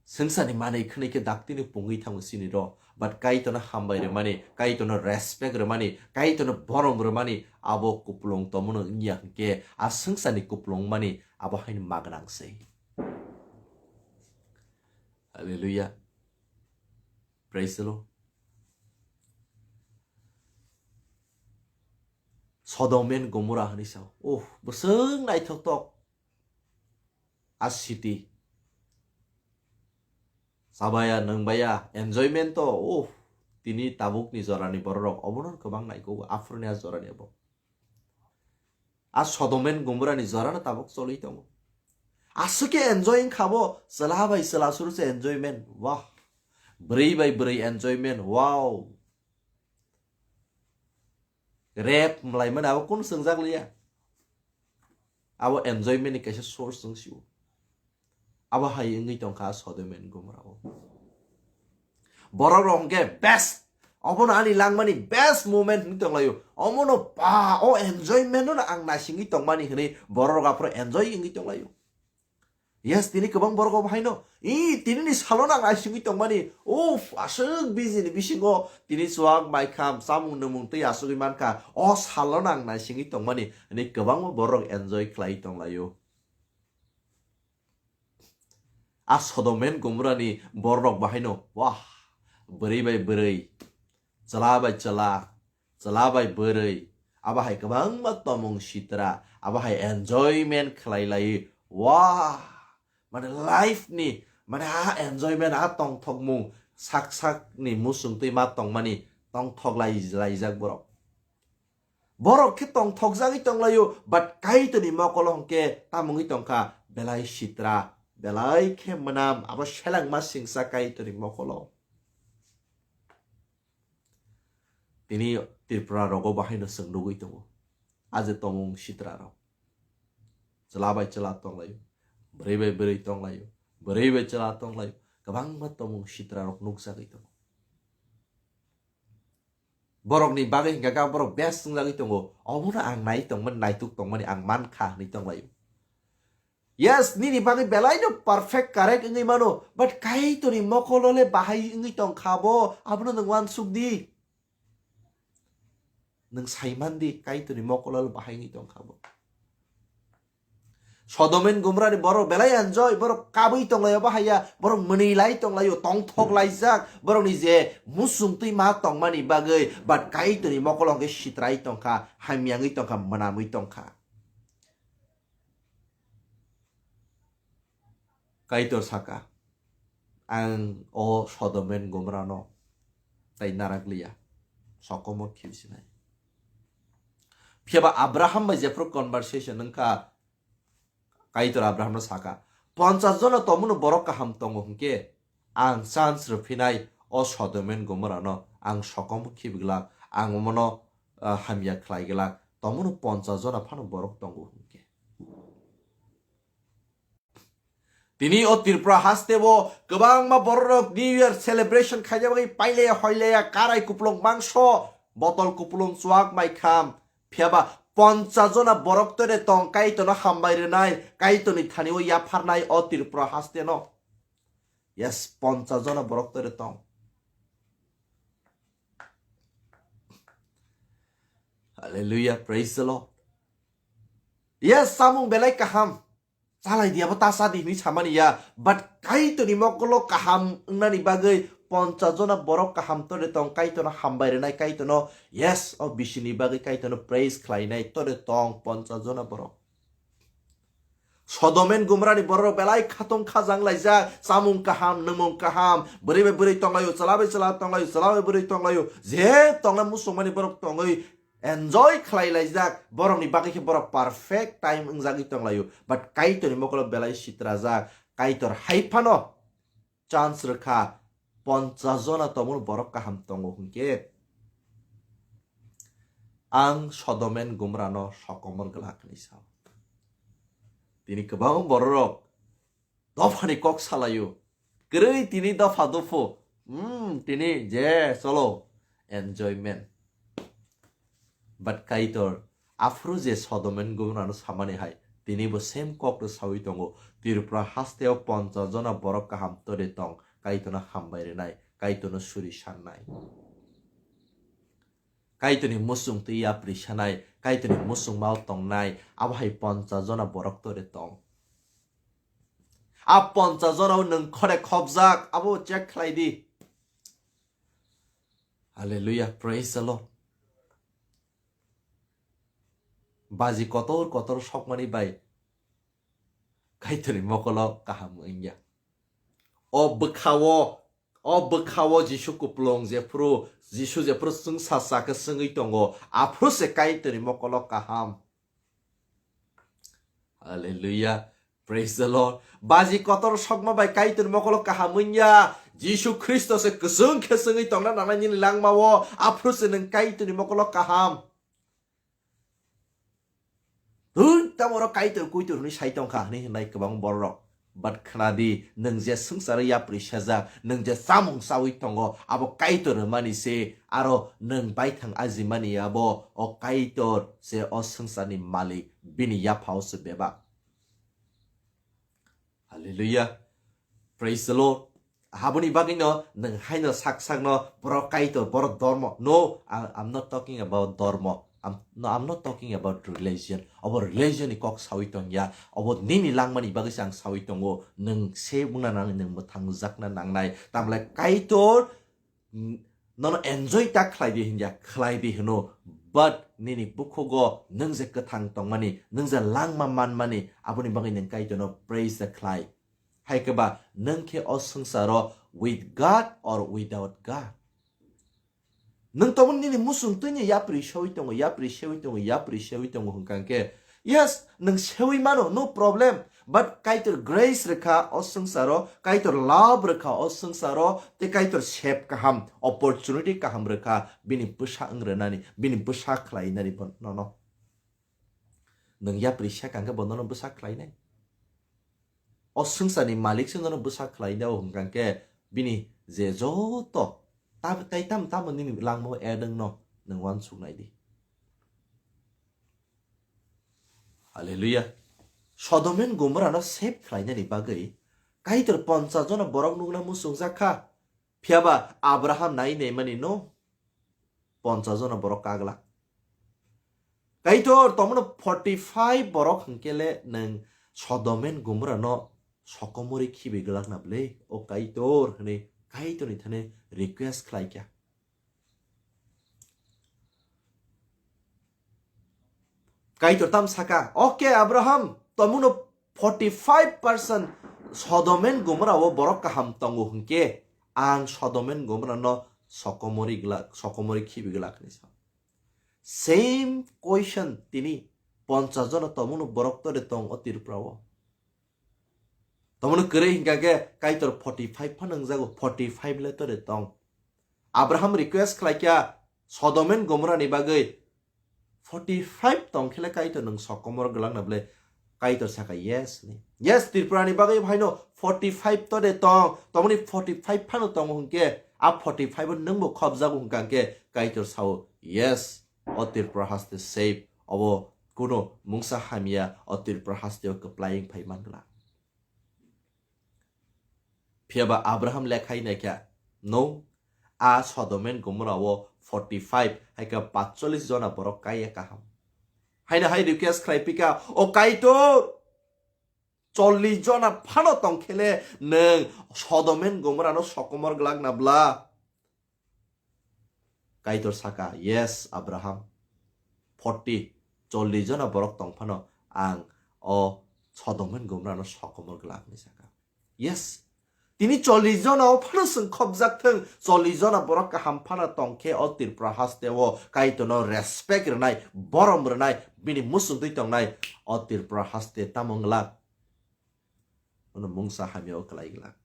Swngcharni manwi khwnwi khe daktino pungwi thango chini rw. But Kaitorno hambai rwmani, Kaitorno respect rwmani, Kaitorno borom rwmani, abo kupulung tongmano wngya hwnkhe, a swngcharni kupulung mani abo haino magwnang se. Hallelujah. Praise the Lord. Sodom and Gomorrah hwnwi sao. Oh, bwswk naithoktok. A city. Chabaya, nwngbaya, enjoyment to, oh, tini tabukni jorani bororok obono kwbang naiko, aphuruni a jorani abo. A Sodom and Gomorrah ni jorano tabuk choli tongo. Aswk khe enjoy wngkha bo, chwla bai chwla suru se enjoyment. Wah. Bwrwi bai bwrwi enjoyment. Wow. Rap mlaimani abo kunu swngjak liya. Abo enjoyment ni kaisa source wng sio. Abo hai wngwi tongkha Sodom and Gomorrah o. Borok rok hwnkhe best. Obono ani langmani best moment wngwi tonglaio. Omono ba, o enjoyment no ang naisingwi tongmani hwnwi borok rok aphuru enjoy wngwi tonglaio. Yes, tini kwbang borok obo haino. I, tini ni salo nang naisingwi tongmani. Uff, aswk busy ni bisingo tini chuak maikham, chamung nwmung tei aswkwi mankha. O salo nang naisingwi tongmani. Hwnwi kwbangma borok enjoy khlai tonglaio. A Sodom and Gomorrah ni borok rok bahaino, wah, bwrwi bai bwrwi, chwla bai chwla, chwla bai bwrwi, abo hai kwbangma tomung sitra, abo hai enjoyment khlai lai, wah, mane life ni, mane a enjoyment, a tongthokmung, sak sak ni muchung twi ma tongmani tongthok lai, laijak borok. Borok khe tongthokjagwi tonglaio, but Kaitorni mokolo hwnkhe tamo wngwi tongkha, belai sitra, belai khe mwnam, abo selengma singsa Kaitorni mokolo. Tini Tripura rogo bahaino chwng nugwi tongo. A je tomung sitra rok. Chwla bai chwla tonglaio, bwrwi bai bwrwi tonglaio, bwrwi bai chwla tonglaio, kwbangma tomung sitra rok nukjagwi tongo. Borokni bagwi hwnkha khe borok best wngjagwi tongo. Obono ang nai tongmani, naituk tongmani ang mankha hwnwi tonglaio. Yes, nini bagwi belaino perfect, correct wngwi mano, but Kaitorni mokolo le bahai wngwi tongkha bo, abono nwng uansuk di. Nwng sai man di, Kaitorni mokolo le bahai wngwi tongkha bo. Sodom and Gomorrah ni borok belai enjoy, borok kabui tonglaio bahaiya, borok mwnwi lai tonglaio, tongthok laijak, borokni je muchung twi ma tongmani bagwi, but Kaitorni mokolo hwnkhe sitrai tongkha, hamyangwi tongkha, mwnamwi tongkha. Kaitor saka, ang o Sodom and Gomorrah no tai narak liya, sokomor khibisinai. Phiyaba Abraham bai jephru conversation wngkha, Kaitor Abrahamno saka, "Ponchas jona tongmano borok kaham tongo hwnkhe, ang chance rwphinai o Sodom and Gomorrah no ang sokom khibiglak, ang omono, ah, hamya khlaiglak, tongmano ponchas jona phano borok tongo hwnkhe." Tini o Tripura haste bo kwbangma borok rok New Year celebration khaina bagwi pailaya hoilaya karai kupulung mangso, botol kupulung chuak maikham, phiyaba ponchas jona borok tere tong, Kaitorno hambai rwnai, Kaitorni thani o yapharnai o Tripura haste no. Yes, ponchas jona borok tere tong. Hallelujah, praise the Lord. Yes, samung belai kaham. Chalai di abo ta cha di hinwi samani ya, but Kaitorni mokolo kaham wngnani bagwi ponchas jona borok kaham tore tong, Kaitorno hambai rwnai, Kaitorno, yes, o bisini bagwi Kaitorno praise khlainai tore tong ponchas jona borok. Sodom and Gomorrah ni borok belai khatong khajang laijak, chamung kaham, nwmung kaham, bwrwi bai bwrwi tonglaio, chwla bai chwla tonglaio, chwla bai bwrwi tonglaio, je tongna muchungmani borok tongwi enjoy khlai laijak, borokni bagwi khe borok perfect time wngjagwi tonglaio, but Kaitorni mokolo belai sitrajak, Kaitor hai phano chance rwkha, ponchas jona tongmani borok kaham tongo hwnkhe, ang Sodom and Gomorrah no sokomor glak hinwi sao. Tini kwbang bororok dophani kok salaio. Kwrwi tini dopha dopho. Hmm, tini je cholo enjoyment. But Kaitor, aphuru je Sodom and Gomorrah no samani hai, Tini bo same kokno sawi tongo. Tripura hasteo ponchas jona borok kaham tore tong, Kaitorno hambai rwnai, Kaitorno suri sannai. Kaitorni muchung twi yapri sanai, Kaitorni muchungmao tongnai, abo hai ponchas jona borok tore tong. A ponchas jonao nwng khore khopjak, abo check khlai di. Hallelujah, praise the Lord. Baji kotor kotor sokmani bai Kaitorni mokolo kaham wngya. O bwkhao, o bwkhao Jisu kupulung jephuru, Jisu jephuru chwngsa sakhe chwngwi tongo, aphuru se Kaitorni mokolo kaham. Hallelujah. Praise the Lord. Baji kotor sokma bai Kaitorni mokolo kaham wngya. Jisu Khristo se kwchwng khe chwngwi tongna nangnai nini langmao, aphuru se nwng Kaitorni mokolo kaham. Hwn, tamo oro Kaitor kuitor hwnwi sai tongkha hwnwi hwnwi kwbang bororok. But khna di, nwng je swngcharo yapri sajak, nwng je chamung chawi tongo, abo Kaitor rwmani se, aro nwng baithang ajimani abo, o Kaitor se o swngcharni malik, bini yaphao se bebak. Hallelujah. Praise the Lord. Haboni bagwi no nwng haino sak sak no borok Kaitor, borok dormo. No, I, I'm not talking about dormo. I'm, no, I'm not talking about religion. Obo religion ni kok sawi tongya. Obo nini langmani bagwi se ang sawi tongo. Nwng se wngna nang, nwng mwthangjakna nangnai. Tamle Kaitor, mm, nono enjoy ta khlai di hinya, khlai di hino. But nini bukhugo nwng je kwthang tongmani, nwng je langma manmani, aboni bagwi nwng Kaitorno praise ta khlai. Hai khe ba nwng khe o swngcharo with God or without God? Nwng tongmani nini muchung twini yapri sewi tongo, yapri sewi tongo, yapri sewi tongo hwnkha khe, yes, nwng sewi mano, no problem. But Kaitor grace rwkha o swngcharo, Kaitor love rwkha o swngcharo, tei Kaitor sep kaham, opportunity kaham rwkha bini bwsa wng rwnani, bini bwsa khlainani bo nono. Nwng yapri se kangkhe bo nono bwsa khlainai. O swngcharni malik se nono bwsa khlainai o hwnkha khe bini je joto tab-, tai tam tamo nini langmao add wngno nwng uansuk nai di. Hallelujah. Sodom and Gomorrah no save khlainani bagwi Kaitor ponchas jona borok nukna muchungjak kha. Phiya ba Abraham nai naimani no ponchas jona borok kaglak. Kaitor, tomono forty five borok hwnkhe le nwng Sodom and Gomorrah no sokomori khibi glak na bwle? O Kaitor, hwnwi Kaitorni thani request khlai kha. Kaitor tam saka, "Okay, Abraham, tomono forty five percent Sodom and Gomorrah o borok kaham tongo hwnkhe, ang Sodom and Gomorrah no sokomori glak, sokomori khibi glak," hinwi sa. Same question tini ponchas jona tomono borok tore tong o Tripura o. Tomono kwrwi hwnkha khe Kaitor forty five phano wngjago, forty five le tore tong. Abraham request khlai kha Sodom and Gomorrah ni bagwi, "Forty five tong khe le Kaitor nwng sokomor glak na bwle?" Kaitor saka, "Yes," ni. Yes, Tripura ni bagwi phaino forty five tore tong, tomoni forty five phano tongo hwnkhe, a forty five o nwngbo khopjago hwnkha khe Kaitor sao, "Yes, o Tripura haste safe, obo kuno mungsa hamya o Tripura haste o kwplai wng phai man glak." Phiya ba Abraham lekhai naikha, "No, a Sodom and Gomorrah o forty five, hai khe patchollis jona borok kaiya kaham." Haino hai request khlai pika, "O Kaitor, chollis jona phano tong khe le nwng Sodom and Gomorrah no sokomor glak na bwla?" Kaitor saka, "Yes, Abraham, forty, chollis jona borok tong phano ang o Sodom and Gomorrah no sokomor glak," hinwi saka. Yes, tini chollis jona o phano chwng khopjak thung, chollis jona borok kaham phano tong khe o Tripura haste o Kaitor no respect rwnai, borom rwnai, bini muchungtwi tongnai o Tripura haste tamo wng glak? Ono mungsa hamya o kwlai glak.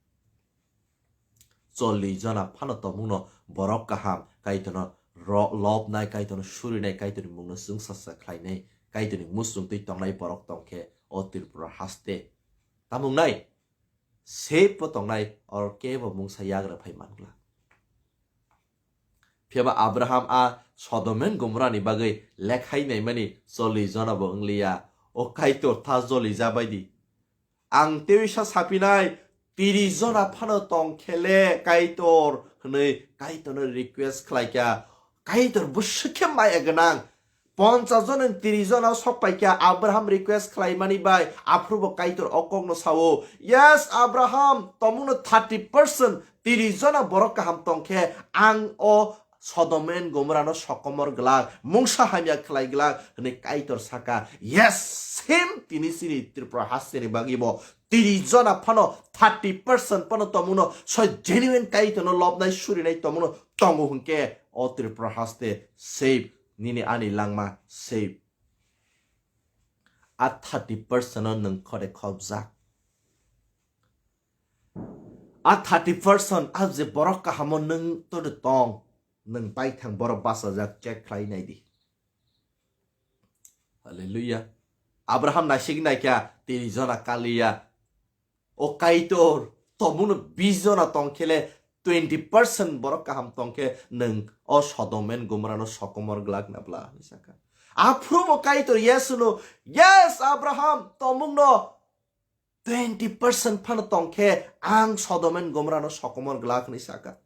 Chollis jona phano tongmungno borok kaham, Kaitorno ro-, lobnai, Kaitorno surinai, Kaitorni mungno chwngsasa khlainai, Kaitorni muchungtwi tongnai borok tong khe o Tripura haste. Tamo wngnai? Safe bo tongnai, oro kebo mungsa yagra phai man glak. Phiya ba Abraham a Sodom and Gomorrah ni bagwi lekhai naimani chollis jona bo wngliya. O Kaitor, tha joli jabai di. Ang teisa sapinai, tiris jona phano tong khe le Kaitor hwnwi Kaitorno request khlai kha. Kaitor bwswk khe maya gwnang. Ponchas jona ni tiris jona sok pai kha, Abraham request khlaimani bai, aphuru bo Kaitor o kokno sao, "Yes, Abraham, tomungno thirty percent, tiris jona borok kaham tong khe ang o Sodom and Gomorrah no sokomor glak, mungsa hamya khlai glak," hwnwi Kaitor saka. Yes, same tini chini Tripura hasteni bagwi bo tiris jona phano, thirty percent phano tomungno so genuine Kaitorno lobnai surinai tomungno tongo hwnkhe o Tripura haste save, nini ani langma save. A thirty percent no nwng khode khobjak. A thirty percent a je borok kahamo nwng tode tong, nwng paithang borok bachajak check khlai nai di. Hallelujah. Abraham naisik naikha, tiris jona kaliya. O Kaitor, tomungno bis jona tong khe le twenty percent borok kaham tong khe nwng o Sodom and Gomorrah no sokomor glak na bla hwnwi sakha. Aphuru bo Kaitor yes hwno, "Yes, Abraham, tomungno twenty percent phano tong khe ang Sodom and Gomorrah no sokomor glak," hwnwi sakha.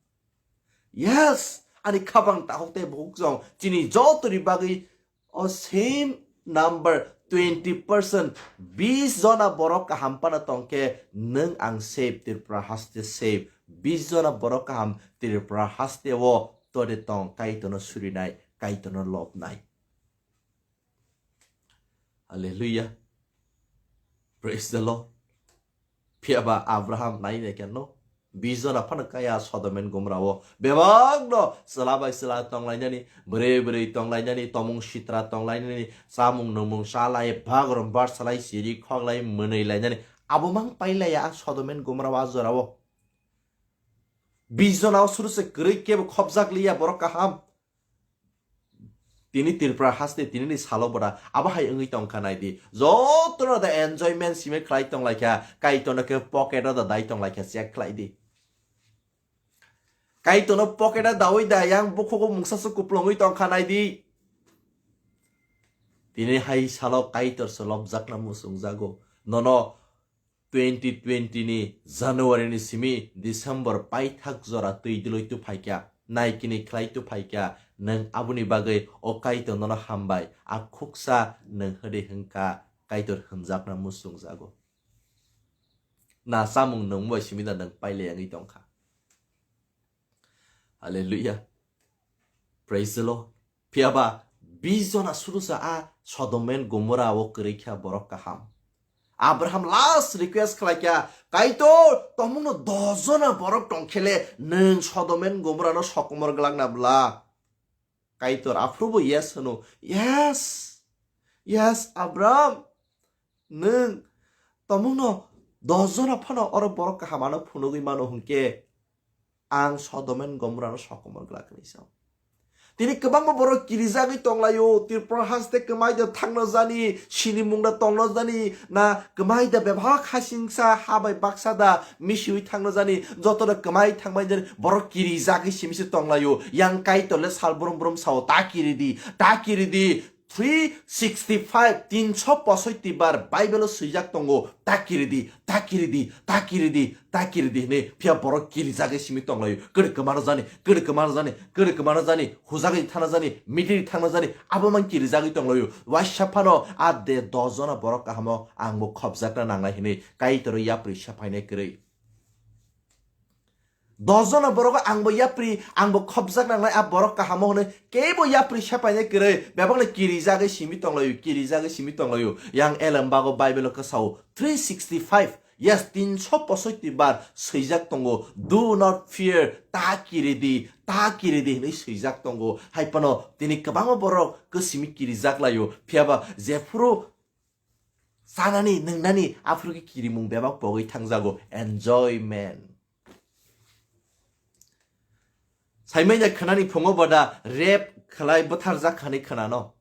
Yes, ani khabang tahok tei bukhuk jong chini joto ni bagwi o same number twenty percent, bis jona borok kaham phano tong khe nwng ang save, Tripura haste save, bis jona borok kaham Tripura haste o tode tong, Kaitorno surinai, Kaitorno lobnai. Hallelujah. Praise the Lord. Phiya ba Abraham nai nai khe no, bis jona phano kaya Sodom and Gomorrah o bebak no chwla bai chwla tong lainani, bwrwi bwrwi tong lainani, tomung sitra tong lainani, chamung nwngmung cha lai, bagrum bar salai, siri khok lai, mwnwi lainani. Abo mang pai laya a Sodom and Gomorrah o a jora o. Bis jona o suru se kwrwi kebo khobjak liya borok kaham. Tini Tripura haste tini ni salo bora abo hai wngwi tong kha nai di. Joto no da enjoyment simi khlai tong lai kha, Kaitor no khe pocket o da dai tong lai kha, check khlai di. Kaitor no pocket o dawi da yang bukhugo mungsa se kuplungwi tong kha nai di. Tini hai salo Kaitor se lobjakna muchung jago. Nono twenty twenty ni January ni simi December paithak jora twi dwlwi tu phaikha, naikini khlai tu phaikha, nwng aboni bagwi o Kaitor nono hambai, a khuksa nwng hwdwi hwnkha, Kaitor hwnjakna muchung jago. Na chamung nwng bai simi da nwng pailai wngwi tongkha. Hallelujah. Praise the Lord. Phiya ba bis jona surusa a Sodom and Gomorrah o kwrwi kha borok kaham. Abraham last request khlai kha, "Kaitor, tomungno dos jona borok tong khe le nwng Sodom and Gomorrah no sokomor glak na bla?" Kaitor aphuru bo yes hwno, "Yes, yes, Abraham, nwng tomungno dos jona phano oro borok kaham ano phunugwi mano hwnkhe, ang Sodom and Gomorrah no sokomor glak," hwnwi sao. Tini kwbangma borok kirijagwi tonglaio, Tripura haste kwmai da thangna jani, sinimung da tongna jani, na kwmai da bebak hasingsa ha bai baksa da misiwi thangna jani, joto da kwmai thangbai jani, borok kirijagwi simi se tonglaio. Yang Kaitor le sal brum brum sao, "Ta kiridi, ta kiridi." Three sixty five, tinso posoiti bar Bible o swijak tongo, "Ta kiridi, ta kiridi, ta kiridi, ta kiridi," hwnwi. Phiya borok kirijagwi simi tonglaio. Kwrwi kwmano jani, kwrwi kwmano jani, kwrwi kwmano jani, hujagwi thana jani, mitiri thangna jani, abo man kirijagwi tonglaio. Waisa phano a de dos jona borok kahamo ang bo khobjakna nangnai hwnwi Kaitor o yapri se phainai kwrwi. Dos jona borogo ang bo yapri, ang bo khobjak nangnai a borok kahamo hwnwi kebo yapri se phainai kwrwi, bebakno kirijagwi simi tonglaio, kirijagwi simi tonglaio. Yang elem bago Bible o kwsao three sixty five, yes, tinso posoiti bar swijak tongo, "Do not fear, ta kiridi, ta kiridi," hwnwi swijak tongo. Hai phano tini kwbangma borok kwsimi kirijak laio, phiya ba jephuru chanani, nwngnani, aphuru khe kirimung bebak pogwi thangjago, enjoyment. Saimanya khwnani phungo boda rape khlai bwtharjak khani khwnano.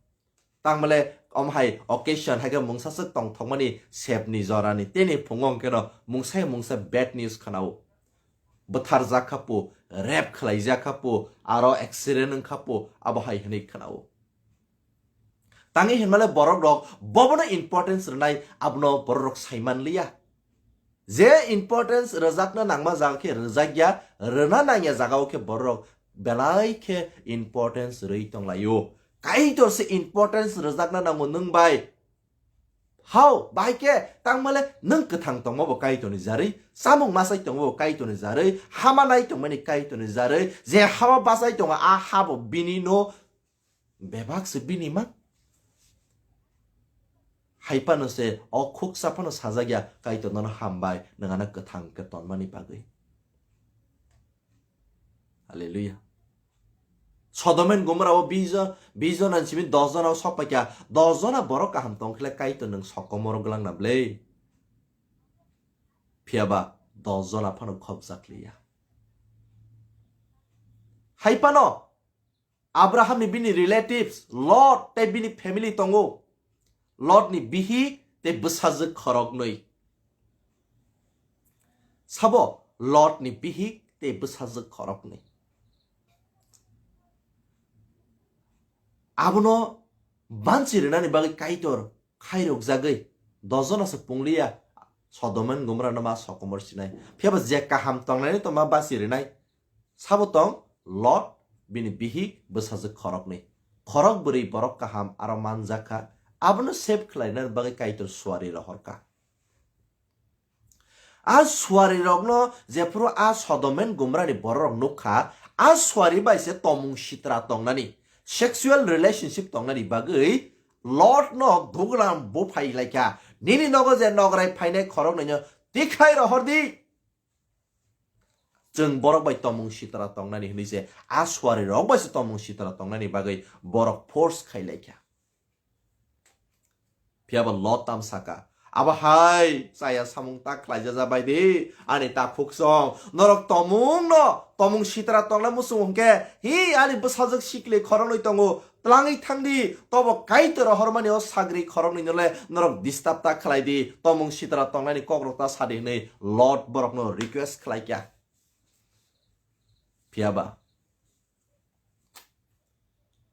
Tangmale om hai occasion hai khe mungsa swk tongthokmani sepni jorani teni phungo hwnkhe no mungsa hai mungsa bad news khwnao. Bwtharjak kha po, rape khlaijak kha po, aro accident wng kha po, abo hai hwnwi khwnao. Tangwi hinmale borok rok bobono importance rwnai, abono borok rok saiman liya. Je importance rwjakna nangma jaga khe rwjakya, rwna nangya jaga o khe borok belai khe importance rwi tonglaio. Kaitor se importance rwjakna nango nwng bai. Hao, bahai khe tangmale nwng kwthang tongma bo Kaitorni jarwi, chamung masai tongma bo Kaitorni jarwi, hama nai tongmani Kaitorni jarwi, je haba bachai tongo a habo bini no, bebak se bini mang. Hai phano se o khuksa phano sajak ya, Kaitor nono hambai, nwng ano kwthang khe tonmani bagwi. Hallelujah. Sodom and Gomorrah o bish jon, bish jona ni simi dos jona o sok paikha, dos jona borok kaham tong khle Kaitor nwng sokomoro gwlangna ble. Phiyaba dos jona phano khobjak liya. Hai phano Abraham ni bini relatives, Lot tei bini family tongo. Lot ni bihik tei bwsajwk khoroknwi. Sabo Lot ni bihik tei bwsajwk khoroknwi. Abono banchi rwnani bagwi Kaitor khairokjagwi dos jona se pungliya Sodom and Gomorrah no ma sokomor sinai. Phiyaba je kaham tongnai to ma basi rinai. Sabo tong Lot, bini bihik, bwsajwk khoroknwi. Khorok bwrwi borok kaham aro manjakha. Abono save khlaina bagwi Kaitor suari rohorkha. A suari rokno jephuru a Sodom and Gomorrah ni borok rok nukha, a suari bai se tomung sitra tongnani, sexual relationship tongnani bagwi Lot no duglam buphai laikha. Nini nogo je nograi phainai khoroknwi no tikhlai rohor di. Chwng borok bai tomung sitra tongnani hwnwi se a suari rok bai se tomung sitra tongnani bagwi borok force khai laikha. Phiyaba Lot tam saka, "Abo hai chaya samung ta khlaijaja bai di, ani takhuk song, norok tomung no, tomung sitra tongna muchung hwnkhe, hi ani bwsajwk sikli khoroknwi tongo, twlangwi thang di, tobo Kaitor hormani o sagri khoroknwi nole norok disturb ta khlai di, tomung sitra tongnani kokrok ta sa di," hwnwi Lot borokno request khlai kha. Phiyaba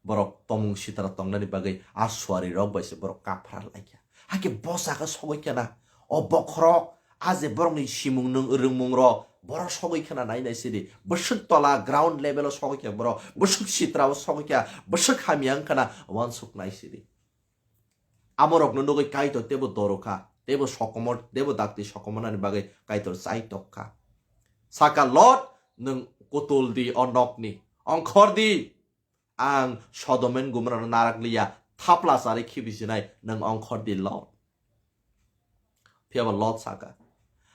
borok tomung sitra tongnani bagwi a suari rok bai se borok kaphra lai kha. Hakhe bo jaga sogwi kha na, o bokhorok, a je borokni simung nwng rwngmung rok, borok sogwi kha na nai nai sidi. Bwswk tola ground level o sogwi kha borok, bwswk sitra o sogwi kha, bwswk hamya wng kha na uansuk nai sidi. Amorokno nugwi Kaitor teibo doro kha, teibo sokomor, teibo dakti sokomornani bagwi Kaitor chaitok kha. Saka, "Lot, nwng kutul di o nokni, ongkhor di, ang Sodom and Gomorrah no narak liya, thapla chari khibi sinai, nwng ongkhor di Lot." Phiyaba Lot saka,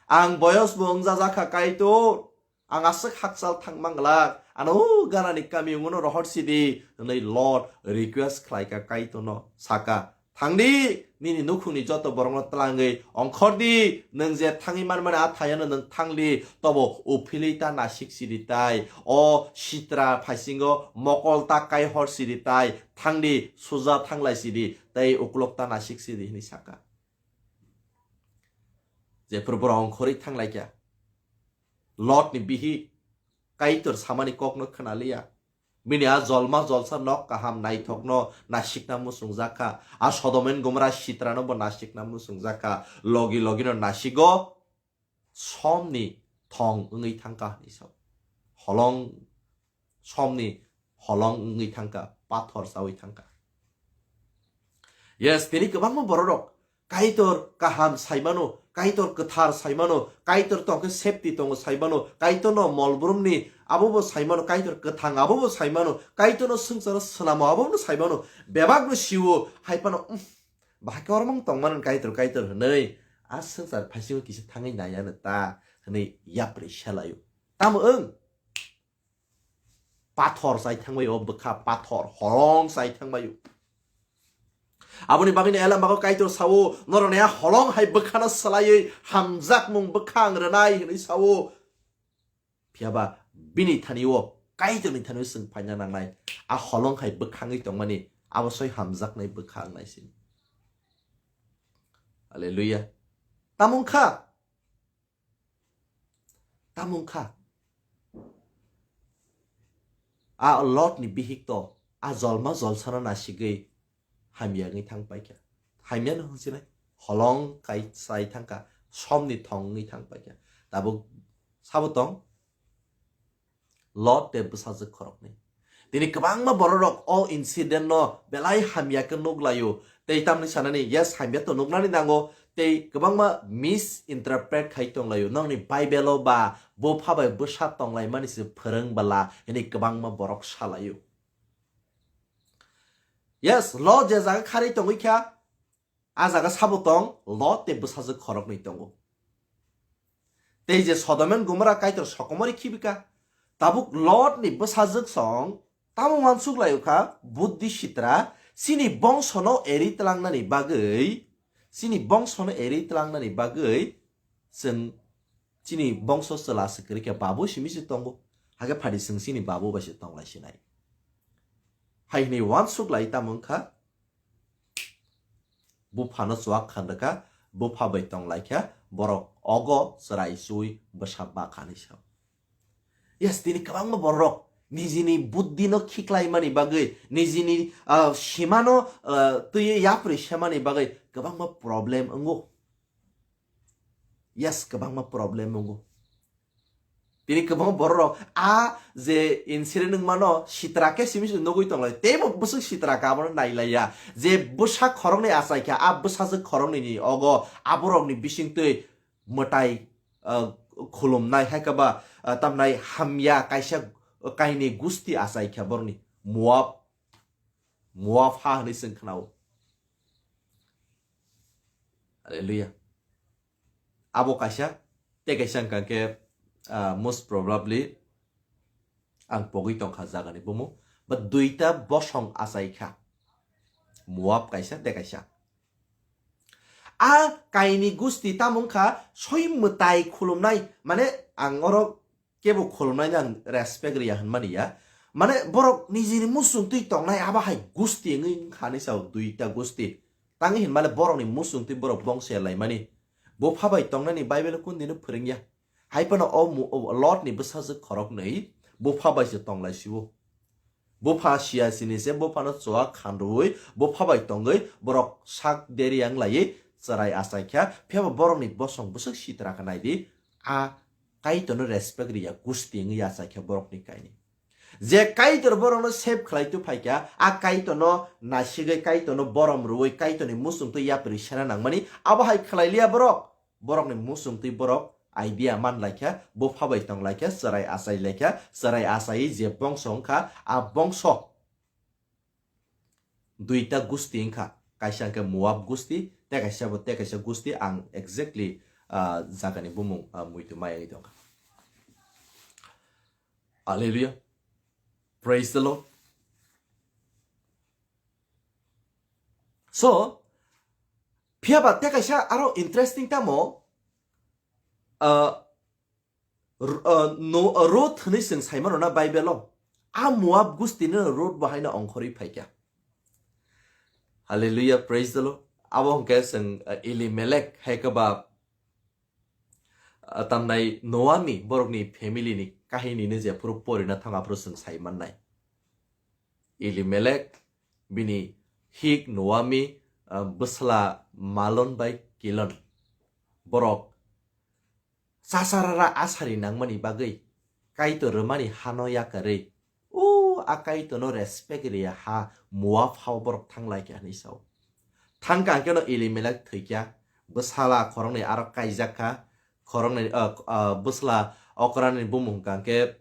"Ang boyos bo wngjajakha Kaitor, ang aswk hakchal thang manglak, ano o ganani kami wngno rohor sidi," hwnwi Lot request khlai kha Kaitorno, saka, "Thang di, nini nukhungni joto borokno twlangwi ongkhor di, nwng je thangwi manmani a thayano nwng thang di, tobo uphilwi ta nasik sidi tai, o sitra phaisingo mokol ta kai hor sidi tai, thang di, suja thanglai sidi, tei uklok ta nasik sidi," hwnwi saka. Jephuru borok ongkhorwi thang lai kha, Lotni bihik Kaitor samani kokno khna liya. Bini a jolma jolsa nok kaham naithokno nasikna muchungjak kha. A Sodom and Gomorrah sitrano bo nasikna muchungjak kha. Logi logino nasigo somni thong wngwi thang kha hinwi sao. Holong, somni holong wngwi thang kha, pathor chaui thang kha. Yes, tini kwbangma bororok Kaitor kaham saimano, Kaitor kwthar saimano, Kaitor tongkhe safety tongo saimano, Kaitorno molbrumni abobo saimano, Kaitor kwthang abobo saimano, Kaitorno swngcharo swnamo abobo saimano, bebakno siwo, hai phano, "Umm, bahai khe ormang tongmani Kaitor, Kaitor," hwnwi a swngchar phaisingo kisa thangwi naiyano ta hwnwi yapri selaio. Tamo wng? Pathor chai thangbai o bwkha, pathor holong chai thangbai o. Aboni bagwino Elam bago Kaitor sao, "Norokni a holong hai bwkhano swlaiwi hamjakmung bwkha ang rwnai," hwnwi sao. Phiyaba bini thani o Kaitorni thani o chwng phaina nangnai. A holong hai bwkha wngwi tongmani abo soi hamjaknai bwkha wngnai sini. Hallelujah. Tamo wngkha? Tamo wngkha? A Lotni bihik to a jolma jolsano nasigwi hamya wngwi thang paikha. Hamya no hwnsinai holong kai sai thangkha, somni thong wngwi thang paikha. Tabuk sabo tong Lot tei bwsajwk khoroknwi. Tini kwbangma bororok o incident no belai hamya khe nuk laio. Tei tamni sanani, yes, hamya to nuknani nango. Tei kwbangma misinterpret khai tong laio. Nokni Bible o ba bupha bai bwsa tong lai mani se phwrwng bala hwnwi kwbangma borok sa laio. Yes, Lot je jaga kharwi tongwi kha, a jaga sabo tong, Lot tei bwsajwk khoroknwi tongo. Tei je Sodom and Gomorrah Kaitor sokomori khibika, tabuk Lot ni bwsajwk song tamo uansuk laio kha, buddhi sitra, chini bongsono eri tlangnani bagwi, chini bongsono eri tlangnani bagwi chwng chini bongso chwla se kwrwi khe babu simi se tongo, hakhe phadi chwng chini babu bai se tong lai sinai. Hai hwnwi uansuk lai tamo wngkha, buphano chuak khan rwkha, bupha bai tong lai kha, borok ogo chwrai chui bwsa ba kha hinwi sao. Yes, tini kwbangma borok nijini buddhino khiklaimani bagwi, nijini, ah, simano, ah, twiwi yapri semani bagwi kwbangma problem wngo. Yes, kwbangma problem wngo. Tini kwbangma bororok a je incident wngmano sitra khe simi se nugwi tonglai, teibo bwswk sitra khe abono nailaiya. Je bwsa khoroknwi achai kha, a bwsajwk khoroknwini ogo aborokni bisingtwi mwtai, ah, khulumnai, hai khe ba, ah, tamnai hamya kaisa kaini gusti achai kha borokni, Moab, Moab ha hwnwi chwng khnao. Hallelujah. Abo kaisa, tei kaisa wngkha khe, ah, most probably ang pogwi tongkha jagani bumung. Ba duita bosong achai kha. Moab kaisa, tei kaisa. A kaini gusti tamo wngkha soi mwtai khulumnai, mane ang oro kebo khulumnaino ang respect riya hwnmani ya. Mane borok nijini muchungtwi tongnai abo hai gusti wngwi wngkha hinwi sao, duita gusti. Tangwi hinmale borokni muchungtwi borok bongso laimani. Bupha bai tongnani Bible kundino phwrwngya. Hai phano o mu-, o Lotni bwsajwk khoroknwi bupha bai se tonglaisio. Bupha siyasini se buphano choa khanrwi bupha bai tongwi borok sak deri yang laiwi chwrai achai kha, phiyaba borokni bosong bwswk sitra kha naidi, a Kaitorno respect riya gusti wngwi achai kha borokni kaini. Je Kaitor borokno save khlai tu phai kha, a Kaitorno naisigwi, Kaitorno borom rwui, Kaitorni muchungtwi yapri sena nangmani, abo hai khlai liya borok. Borokni muchungtwi borok idea man lai kha, bupha bai tong lai kha, chwrai achai lai kha, chwrai achai je bongso wng kha, a bongso duita gusti wng kha, kaisa hwnkhe Moab gusti, tei kaisa bo, tei kaisa gusti, ang exactly, ah, jagani bumung, ah, muitu mai wngwi tong kha. Hallelujah. Praise the Lord. So, phiyaba tei kaisa aro interesting tamo, ah, R-, ah, no, ah, Ruth hwnwi chwng sai mano na Bible o. A Moab gustino Ruth bo haino ongkhorwi phai kha. Hallelujah, praise the Lord. Abo hwnkhe chwng, ah, Elimelek hai khe ba, ah, tamnai Noami borokni family ni kahini no je phuru porina thang aphuru chwng sai mannai. Elimelek, bini hik Noami, ah, bwsla Malon bai Kilon. Borok chasarara asari nangmani bagwi Kaitor rwmani hano yakarwi, o a Kaitorno respect riya ha Moab hao borok thanglai kha hinwi sao. Thangkha hwnkhe no Elimelek thwikha, bwsala khoroknwi aro kaijak kha, khoroknwi, ah, ah, bwsla okrani bumung hwnkha hwnkhe,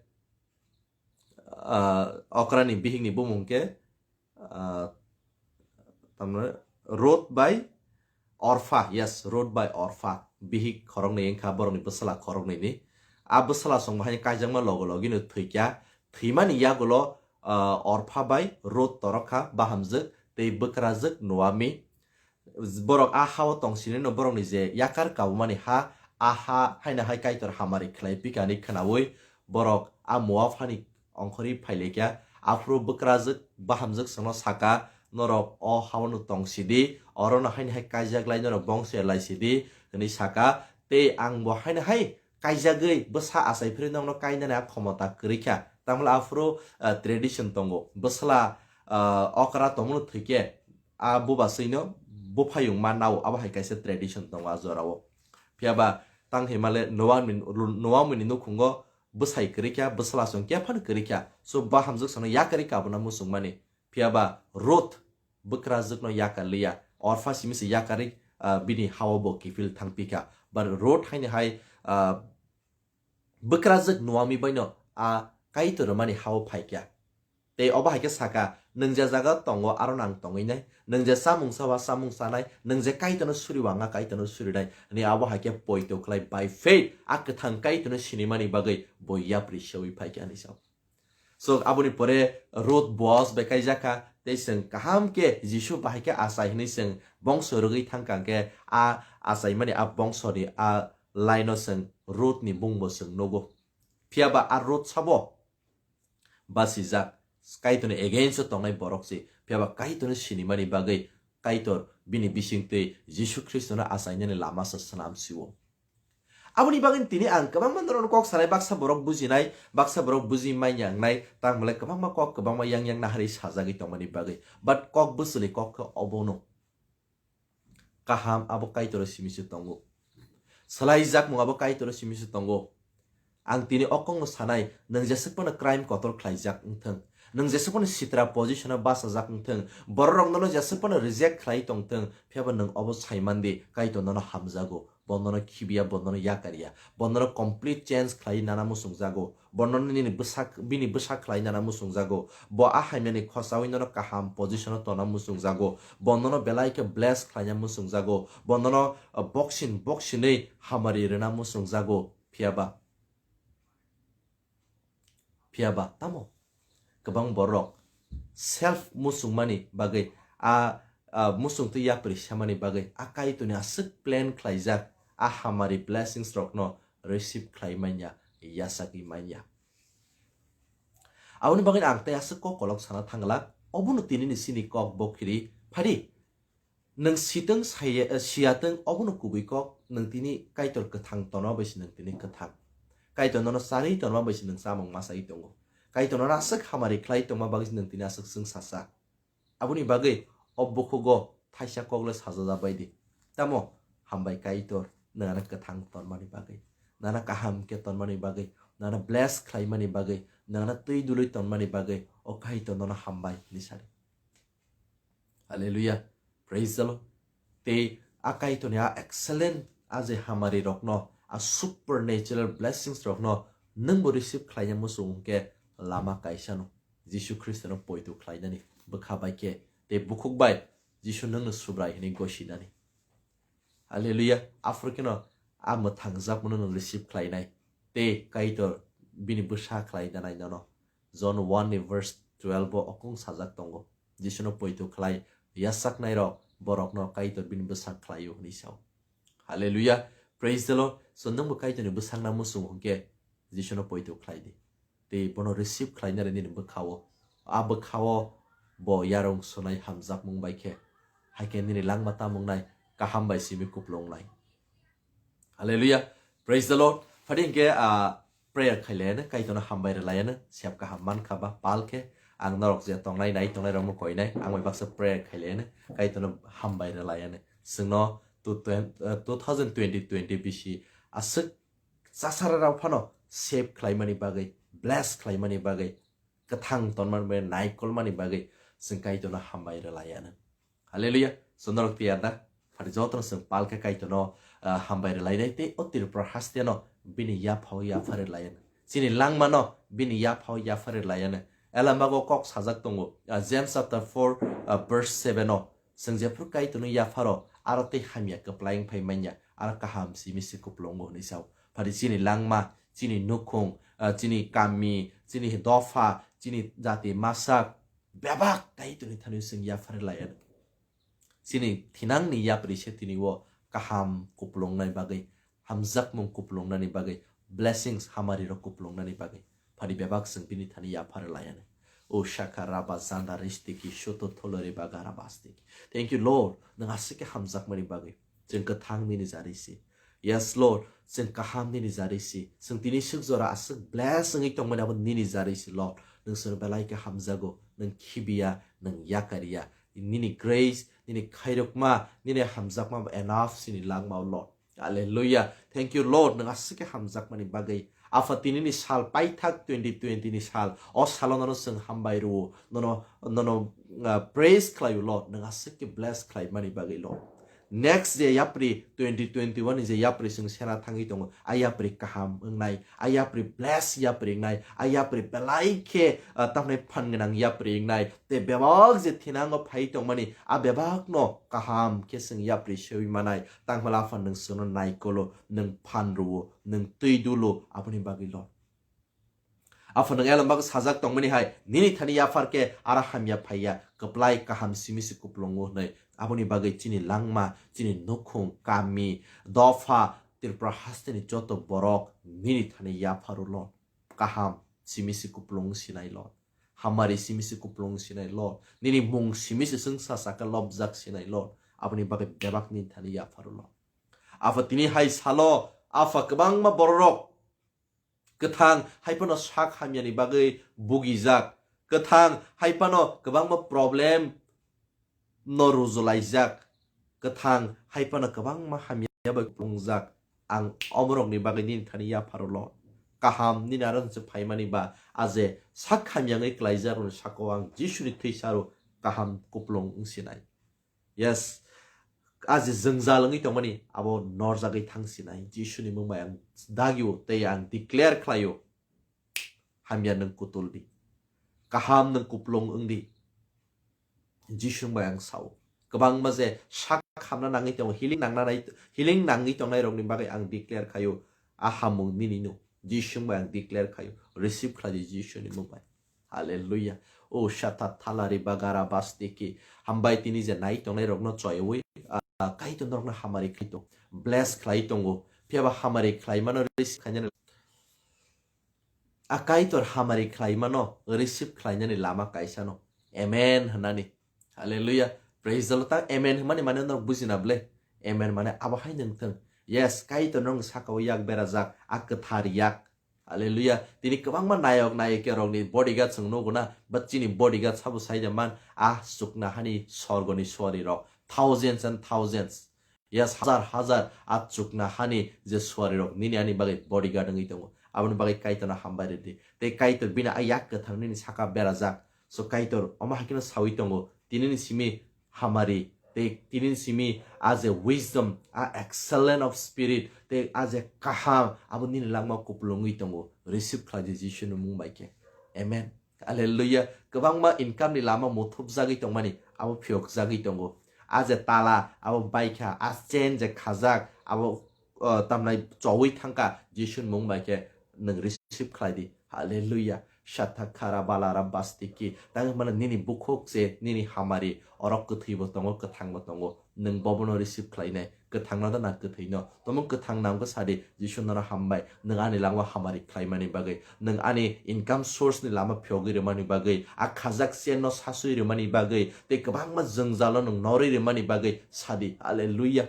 ah, okrani bihikni bumung hwnkhe, ah, tamni Ruth bai Orpha, yes, Ruth bai Orpha, bihik khoroknwi wngkha borokni bwsala khoroknwini. A bwsala songbo haino kaijakma logo logino thwikha, thwimani yagulo, ah, Orpha bai Ruth torok kha bahamjwk tei bwkrajwk Noami. Borok a hao tong sinino borokni je yakar kabumani ha, a ha haino hai Kaitor hamari khlai pika hinwi khwnaui borok a Moab hani ongkhorwi phailaikha. Aphuru bwkrajwk bahamjwk songno saka, "Norok o haono tong sidi, orono haino hai kaijak lai norok bongso lai sidi," hwnwi saka. Tei ang bo haino hai kaijagwi bwsa achai phirwi nokno kainani a khomota kwrwi kha. Tamle aphuru, ah, tradition tongo. Bwsla, ah, okra tongmano thwikhe, a bubaswino buphayung ma nao, abo hai kaisa tradition tongo a jorao. Phiya ba tang himale Noamni, Noamni nukhungo bwsai kwrwi kha, bwsala song khe phano kwrwi kha. So ba hamjwk sano yakarwi kabuna muchungmani. Phiya ba Ruth bwkrajwkno yakar liya. Orpha simi se yakarwi, ah, bini hao bo kiphil thangpi kha. But Ruth haini hai, ah, bwkrajwk Noami baino a Kaitor rwmani hao phai kha. Tei obo hai khe saka, "Nwng je jaga tongo, aro no ang tongwi nai. Nwng je chamung chao, chamung chanai. Nwng je Kaitorno suri wanga, Kaitorno suri nai." Hwnwi abo hai khe poito khlai by faith, a kwthang Kaitorno sinimani bagwi bo yapri sewi phai kha, hwnwi sao. So, aboni pore Ruth Boaz bai kaijak kha, tei chwng kaham khe Jisu bahai khe achai hwnwi chwng bongso rwgwi thang kha, hwnkhe a achaimani a bongsoni a line-o chwng Ruth ni bung bo chwng nugo. Phiya ba a Ruth sabo basijak, Kaitorni against-o tongnai borok se, phiya ba Kaitorno sinimani bagwi Kaitor bini bisingtwi Jisu Khristono achainani lama se swnam sio. Aboni bagwi tini ang kwbangma norokno kok sanai, baksa borok bujinai, baksa borok buji manya wngnai, tang belai kwbangma kok kwbangma yang yang naharwi sajagwi tongmani bagwi. But kok bwswlwi kok khe obono. Kaham abo Kaitor simi se tongo. Swlaijakmung abo Kaitor simi se tongo. Ang tini o kokno sanai, nwng jeswk phano crime kotor khlaijak wngthwng, nwng jeswk phano sitra position-o bachajak wngthwng, bororok nono jeswk phano reject khlai tongthwng, phiya ba nwng obo sai man di, Kaitor nono hamjago, bo nono khibiya, bo nono yakarya, bo nono complete change khlai nana muchungjago, bo nono nini bwsak, bini bwsak khlai nana muchungjago, bo a hamyani khochaui nono kaham position-o tona muchungjago, bo nono belai khe bless khlaina muchungjago, bo nono, uh, boksin boksinwi hamari rwna muchungjago, phiya ba. Phiya ba tamo kwbang borok self muchungmani bagwi, a, a muchungtwi yapri samani bagwi a Kaitorni aswk plan khlaijak, a hamari blessings rokno receive khlai manya, yachagwi manya. Aboni bagwi ang tei aswk kok kolok sana thangla, obono tinini chini kok bokhiri phadi. Nwng sitwng saya, eh, siyatwng, obono kubui kok, nwng tini Kaitor kwthang tonma bai se nwng tini kwthang. Kaitor nono charwi tonma bai se nwng chamung machai tongo. Kaitor nono aswk hamari khlai tongma bagwi se nwng tini aswk chwngsasa. Aboni bagwi o bukhugo thaisa kokle sajajak bai di. Tamo hambai Kaitor, nwng ano kwthang tonmani bagwi, nwng ano kaham khe tonmani bagwi, nwng ano bless khlaimani bagwi, nwng ano twi dului tonmani bagwi o Kaitor nono hambai hinwi sadi. Hallelujah. Praise the Lord. Tei a Kaitorni a excellent a je hamari rokno, a supernatural blessings rokno nwngbo receive khlaina muchung hwnkhe lama kaisano Jisu Khristono poito khlainani bwkha bai khe tei bukhuk bai Jisu nwngno Subrai hwnwi gosinani. Hallelujah. Aphuru kheno a mwthangjakmano nwng receive khlainai. Tei Kaitor bini bwsa khlai danai nono. John one ni verse twelve o okung sajak tongo. Jisuno poito khlai yachaknairok borokno Kaitor bini bwsa khlaio hwnwi sao. Hallelujah. Praise the Lord. So nwngbo Kaitorni bwsakna muchung hwnkhe Jisuno poito khlai di. Tei bono receive khlainani nini bwkhao. A bwkhao bo yarung sunai hamjakmung bai khe. Hai khe nini langma tamungnai kaham bai simi kuplungnai. Hallelujah. Praise the Lord. Phadi hwnkhe, ah, prayer khailayano, Kaitorno hambai rwlayano, sep kaham mankha ba, pal khe ang norok je tongnai, nai tongnai rokno koinai, ang bai baksa prayer khailayano, Kaitorno hambai rwlayano. Chwngno two thousand twenty twenty bisi aswk chasararok phano save khlaimani bagwi, bless khlaimani bagwi, kwthang tonmani bagwi, naikolmani bagwi chwng Kaitorno hambai rwlayano. Hallelujah. So norok tiyar da? Phari jotono chwng pal khe Kaitorno, ah, hambai rwlainai tei o Tripura hasteno bini yaphao yaphar rwlayano. Chini langmano bini yaphao yaphar rwlayano. Elambagw kok sajak tongo, ah, James chapter four, ah, verse seven o. Chwng jephru Kaitorno yapharo, aro tei hamya kwplai wng phai manya, aro kaham simi se kuplungo hwnwi sao. Phari chini langma, chini nukhung, ah, chini kami, chini dopha, chini jati masak, bebak Kaitorni thani chwng yaphar rwlayano. Chini thinangni yapri se tini o kaham kuplungnai bagwi, hamjakmung kuplungnani bagwi, blessings hamari rok kuplungnani bagwi. Phadi bebak chwng bini thani yaphar rwlayano. O shaka raba zanda ristiki shoto tholori baga rabastiki. Thank you, Lord. Nwng aswk khe hamjakmani bagwi. Chwng kwthang nini jari se. Yes, Lord. Chwng kaham nini jari se. Chwng tini swk jora aswk bless wngwi tongmani abo nini jari se, Lord. Nwng chwng belai khe hamjago. Nwng khibiya, nwng yakariya. nini grace, nini khairokma, nini hamjakma enough sini langma o Lord. Hallelujah. Thank you, Lord. Nwng aswk khe hamjakmani bagwi. Apha, tinini sal paithak twenty twenty ni sal. O salo nono chwng hambai rwo. Nono, nono, uh, praise khlaio, Lord. Nwng aswk khe bless khlaimani bagwi, Lord. Next je yapri twenty twenty-one ni je yapri chwng sena thangwi tongo. A yapri kaham wngnai. A yapri bless yapri wngnai. A yapri belai khe, uh, tamni phan gwnang yapri wngnai. Tei bebak je thinango phai tongmani, a bebakno kaham khe chwng yapri sewi manai. Tangmala apha nwng chwngno naikolo, nwng phan rwo, nwng twi dulo, aboni bagwi lo. Apha nwng elembak sajak tongmani hai, nini thani yaphar khe ara hamya phaiya, kwplai kaham simi se kuplungo hwnwi. Aboni bagwi chini langma, chini nukhung, kami, dopha, Tripura hasteni joto borok nini thani yapharo lo. Kaham simi se kuplung sinai lo. Hamari simi se kuplung sinai lo. Nini mung simi se chwng sa saka lobjak sinai lo. Aboni bagwi bebak nini thani yapharo lo. Apha tini hai salo, apha kwbangma bororok kwthang hai phano sak hamyani bagwi bugijak. Kwthang hai phano kwbangma problem no rujulaijak. Kwthang hai phano kwbangma hamya bai kuplungjak. Ang omorokni bagwi nini thani yapharo lo. Kaham nini aro se phaimani ba a je sak hamya wngwi klaijak rokni saka o ang Jisuni thwi saro kaham kuplung wngsinai. Yes, a je jwngjal wngwi tongmani abo norjagwi thangsinai. Jisuni mung bai ang dagio tei ang declare khlaio. Hamya nwng kutul di. Kaham nwng kuplung wng di. Jisung bai ang sao. Kwbangma je sak hamna nangwi tongo, healing nangna nai, healing nangwi tongnai rokni bagwi ang declare khaio. A hamung nini no. Jisung bai ang declare khaio. Receive khlai di Jisuni mung bai. Hallelujah. O shata thalari bagara bastiki. Hambai tini je nai tongnai rokno choiwi, ah, Kaitor norokno hamari khlai tongo. Bless khlai tongo. Phiya ba hamari khlai mano receive khainani. A Kaitor hamari khlaimano receive khlainani lama kaisano. Amen hwnani. Hallelujah. Praise the Lord. Ta amen hwnmani mane norok bujina ble. Amen mane abo hai nwng thwng. Yes, Kaitor norokni saka o yak berajak, a kwthar yak. Hallelujah. Tini kwbangma nayok nayika rokni bodyguard chwng nugo na, but chini bodyguard sabo saida man, a chukna hani sorgoni suari rok. Thousands and thousands. Yes, hazar hazar a chukna hani je suari rok nini ani bagwi bodyguard wngwi tongo. Aboni bagwi Kaitorno hambai rwdi. Tei Kaitor bini a yak kwthang nini saka berajak. So Kaitor omo hai kheno sawi tongo. Tinini simi hamari, tei tinini simi a je wisdom, a excellent of spirit, tei a je kaham, abo nini langma kupulungwi tongo. Receive khlai di Jisuni mung bai khe. Amen. Hallelujah. Kwbangma income ni lama muthupjagwi tongmani, abo phiyokjagwi tongo. A je tala, abo baikha, a chain je khajak, abo, uh, tamnai chowi thangkha, Jisuni mung bai khe nwng receive khlai di. Hallelujah. Shatha khara balara bastiki. Tang mane nini bukhuk se, nini hamari, orok kwthwi bo tongo, kwthang bo tongo. Nwng bobono receive khlainai. Kwthangno da na kwthwino? Tomung kwthang nangkhe sadi, Jisu nono hambai. Nwng ani langma hamari khlaimani bagwi, nwng ani income source ni lama phiyogwi rwmani bagwi, a khajak chain no saswi rwmani bagwi, tei kwbangma jwngjalo nwng norwi rwmani bagwi sadi. Hallelujah.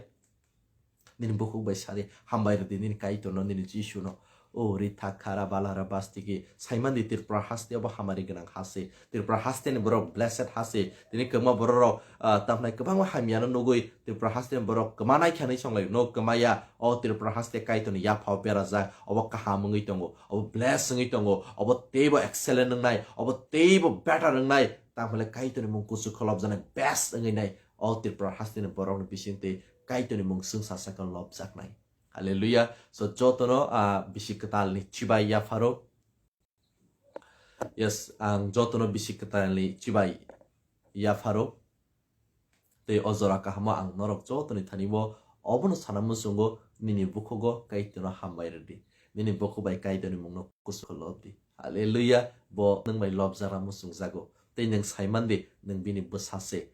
Nini bukhuk bai sadi, hambai rwdi nini Kaitorno, nini Jisuno. O ritha khara balara bastiki. Saimandi Tripura haste obo hamari gwnang hase. Tripura haste ni borok blessed hase. Tini kwma borok rok, ah, tamnai kwbangma hamyano nugwi Tripura haste ni borok kwmanai khanai songlai no kwmaya. O Tripura haste Kaitorni yaphao berajak. Obo kaham wngwi tongo. Obo bless wngwi tongo. Obo teibo excellent wngnai. Obo teibo better wngnai. Tamhole Kaitorni mung kuchuk kholopjaknai best wngwi nai. O Tripura haste ni borok ni bising tei Kaitorni mung swngsa saka lobjaknai. Hallelujah. So, jotono, ah, bisi kwtal ni chibai yapharo. Yes, ang jotono bisi kwtal ni chibai yapharo. Tei o jora kahamo ang norok jotoni thani bo obono sana muchungo nini bukhugo Kaitorno hambai rwdi. Nini bukhuk bai Kaitorni mungno kuchuk lobdi. Hallelujah. Bo nwng bai lobjakna muchungjago. Tei nwng saimandi nwng bini bwsa se.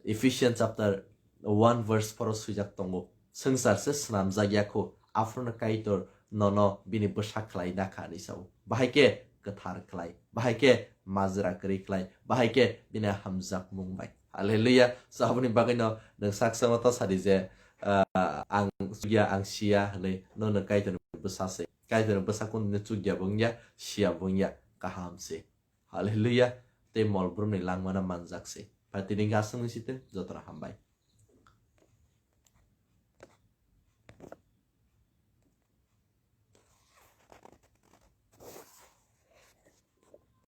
Ephesians chapter one verse four o swijak tongo, "Swngchar se swnamjak ya kho, aphuru no Kaitor nono bini bwsa khlai na kha," hinwi sao. Bahai khe kwthar khlai, bahai khe majra kwrwi khlai, bahai khe bini hamjak mung bai. Hallelujah. So, aboni bagwi no nwng sak sak no ta sadi je, ah, ang chukya, ang siya hinwi, no nwng Kaitor ni bwsa se. Kaitor ni bwsa kunu chukya bo wngya, siya bo wngya, kaham se. Hallelujah. Tei mol brumni langmano manjak se. Phaitini gasung site jotono hambai.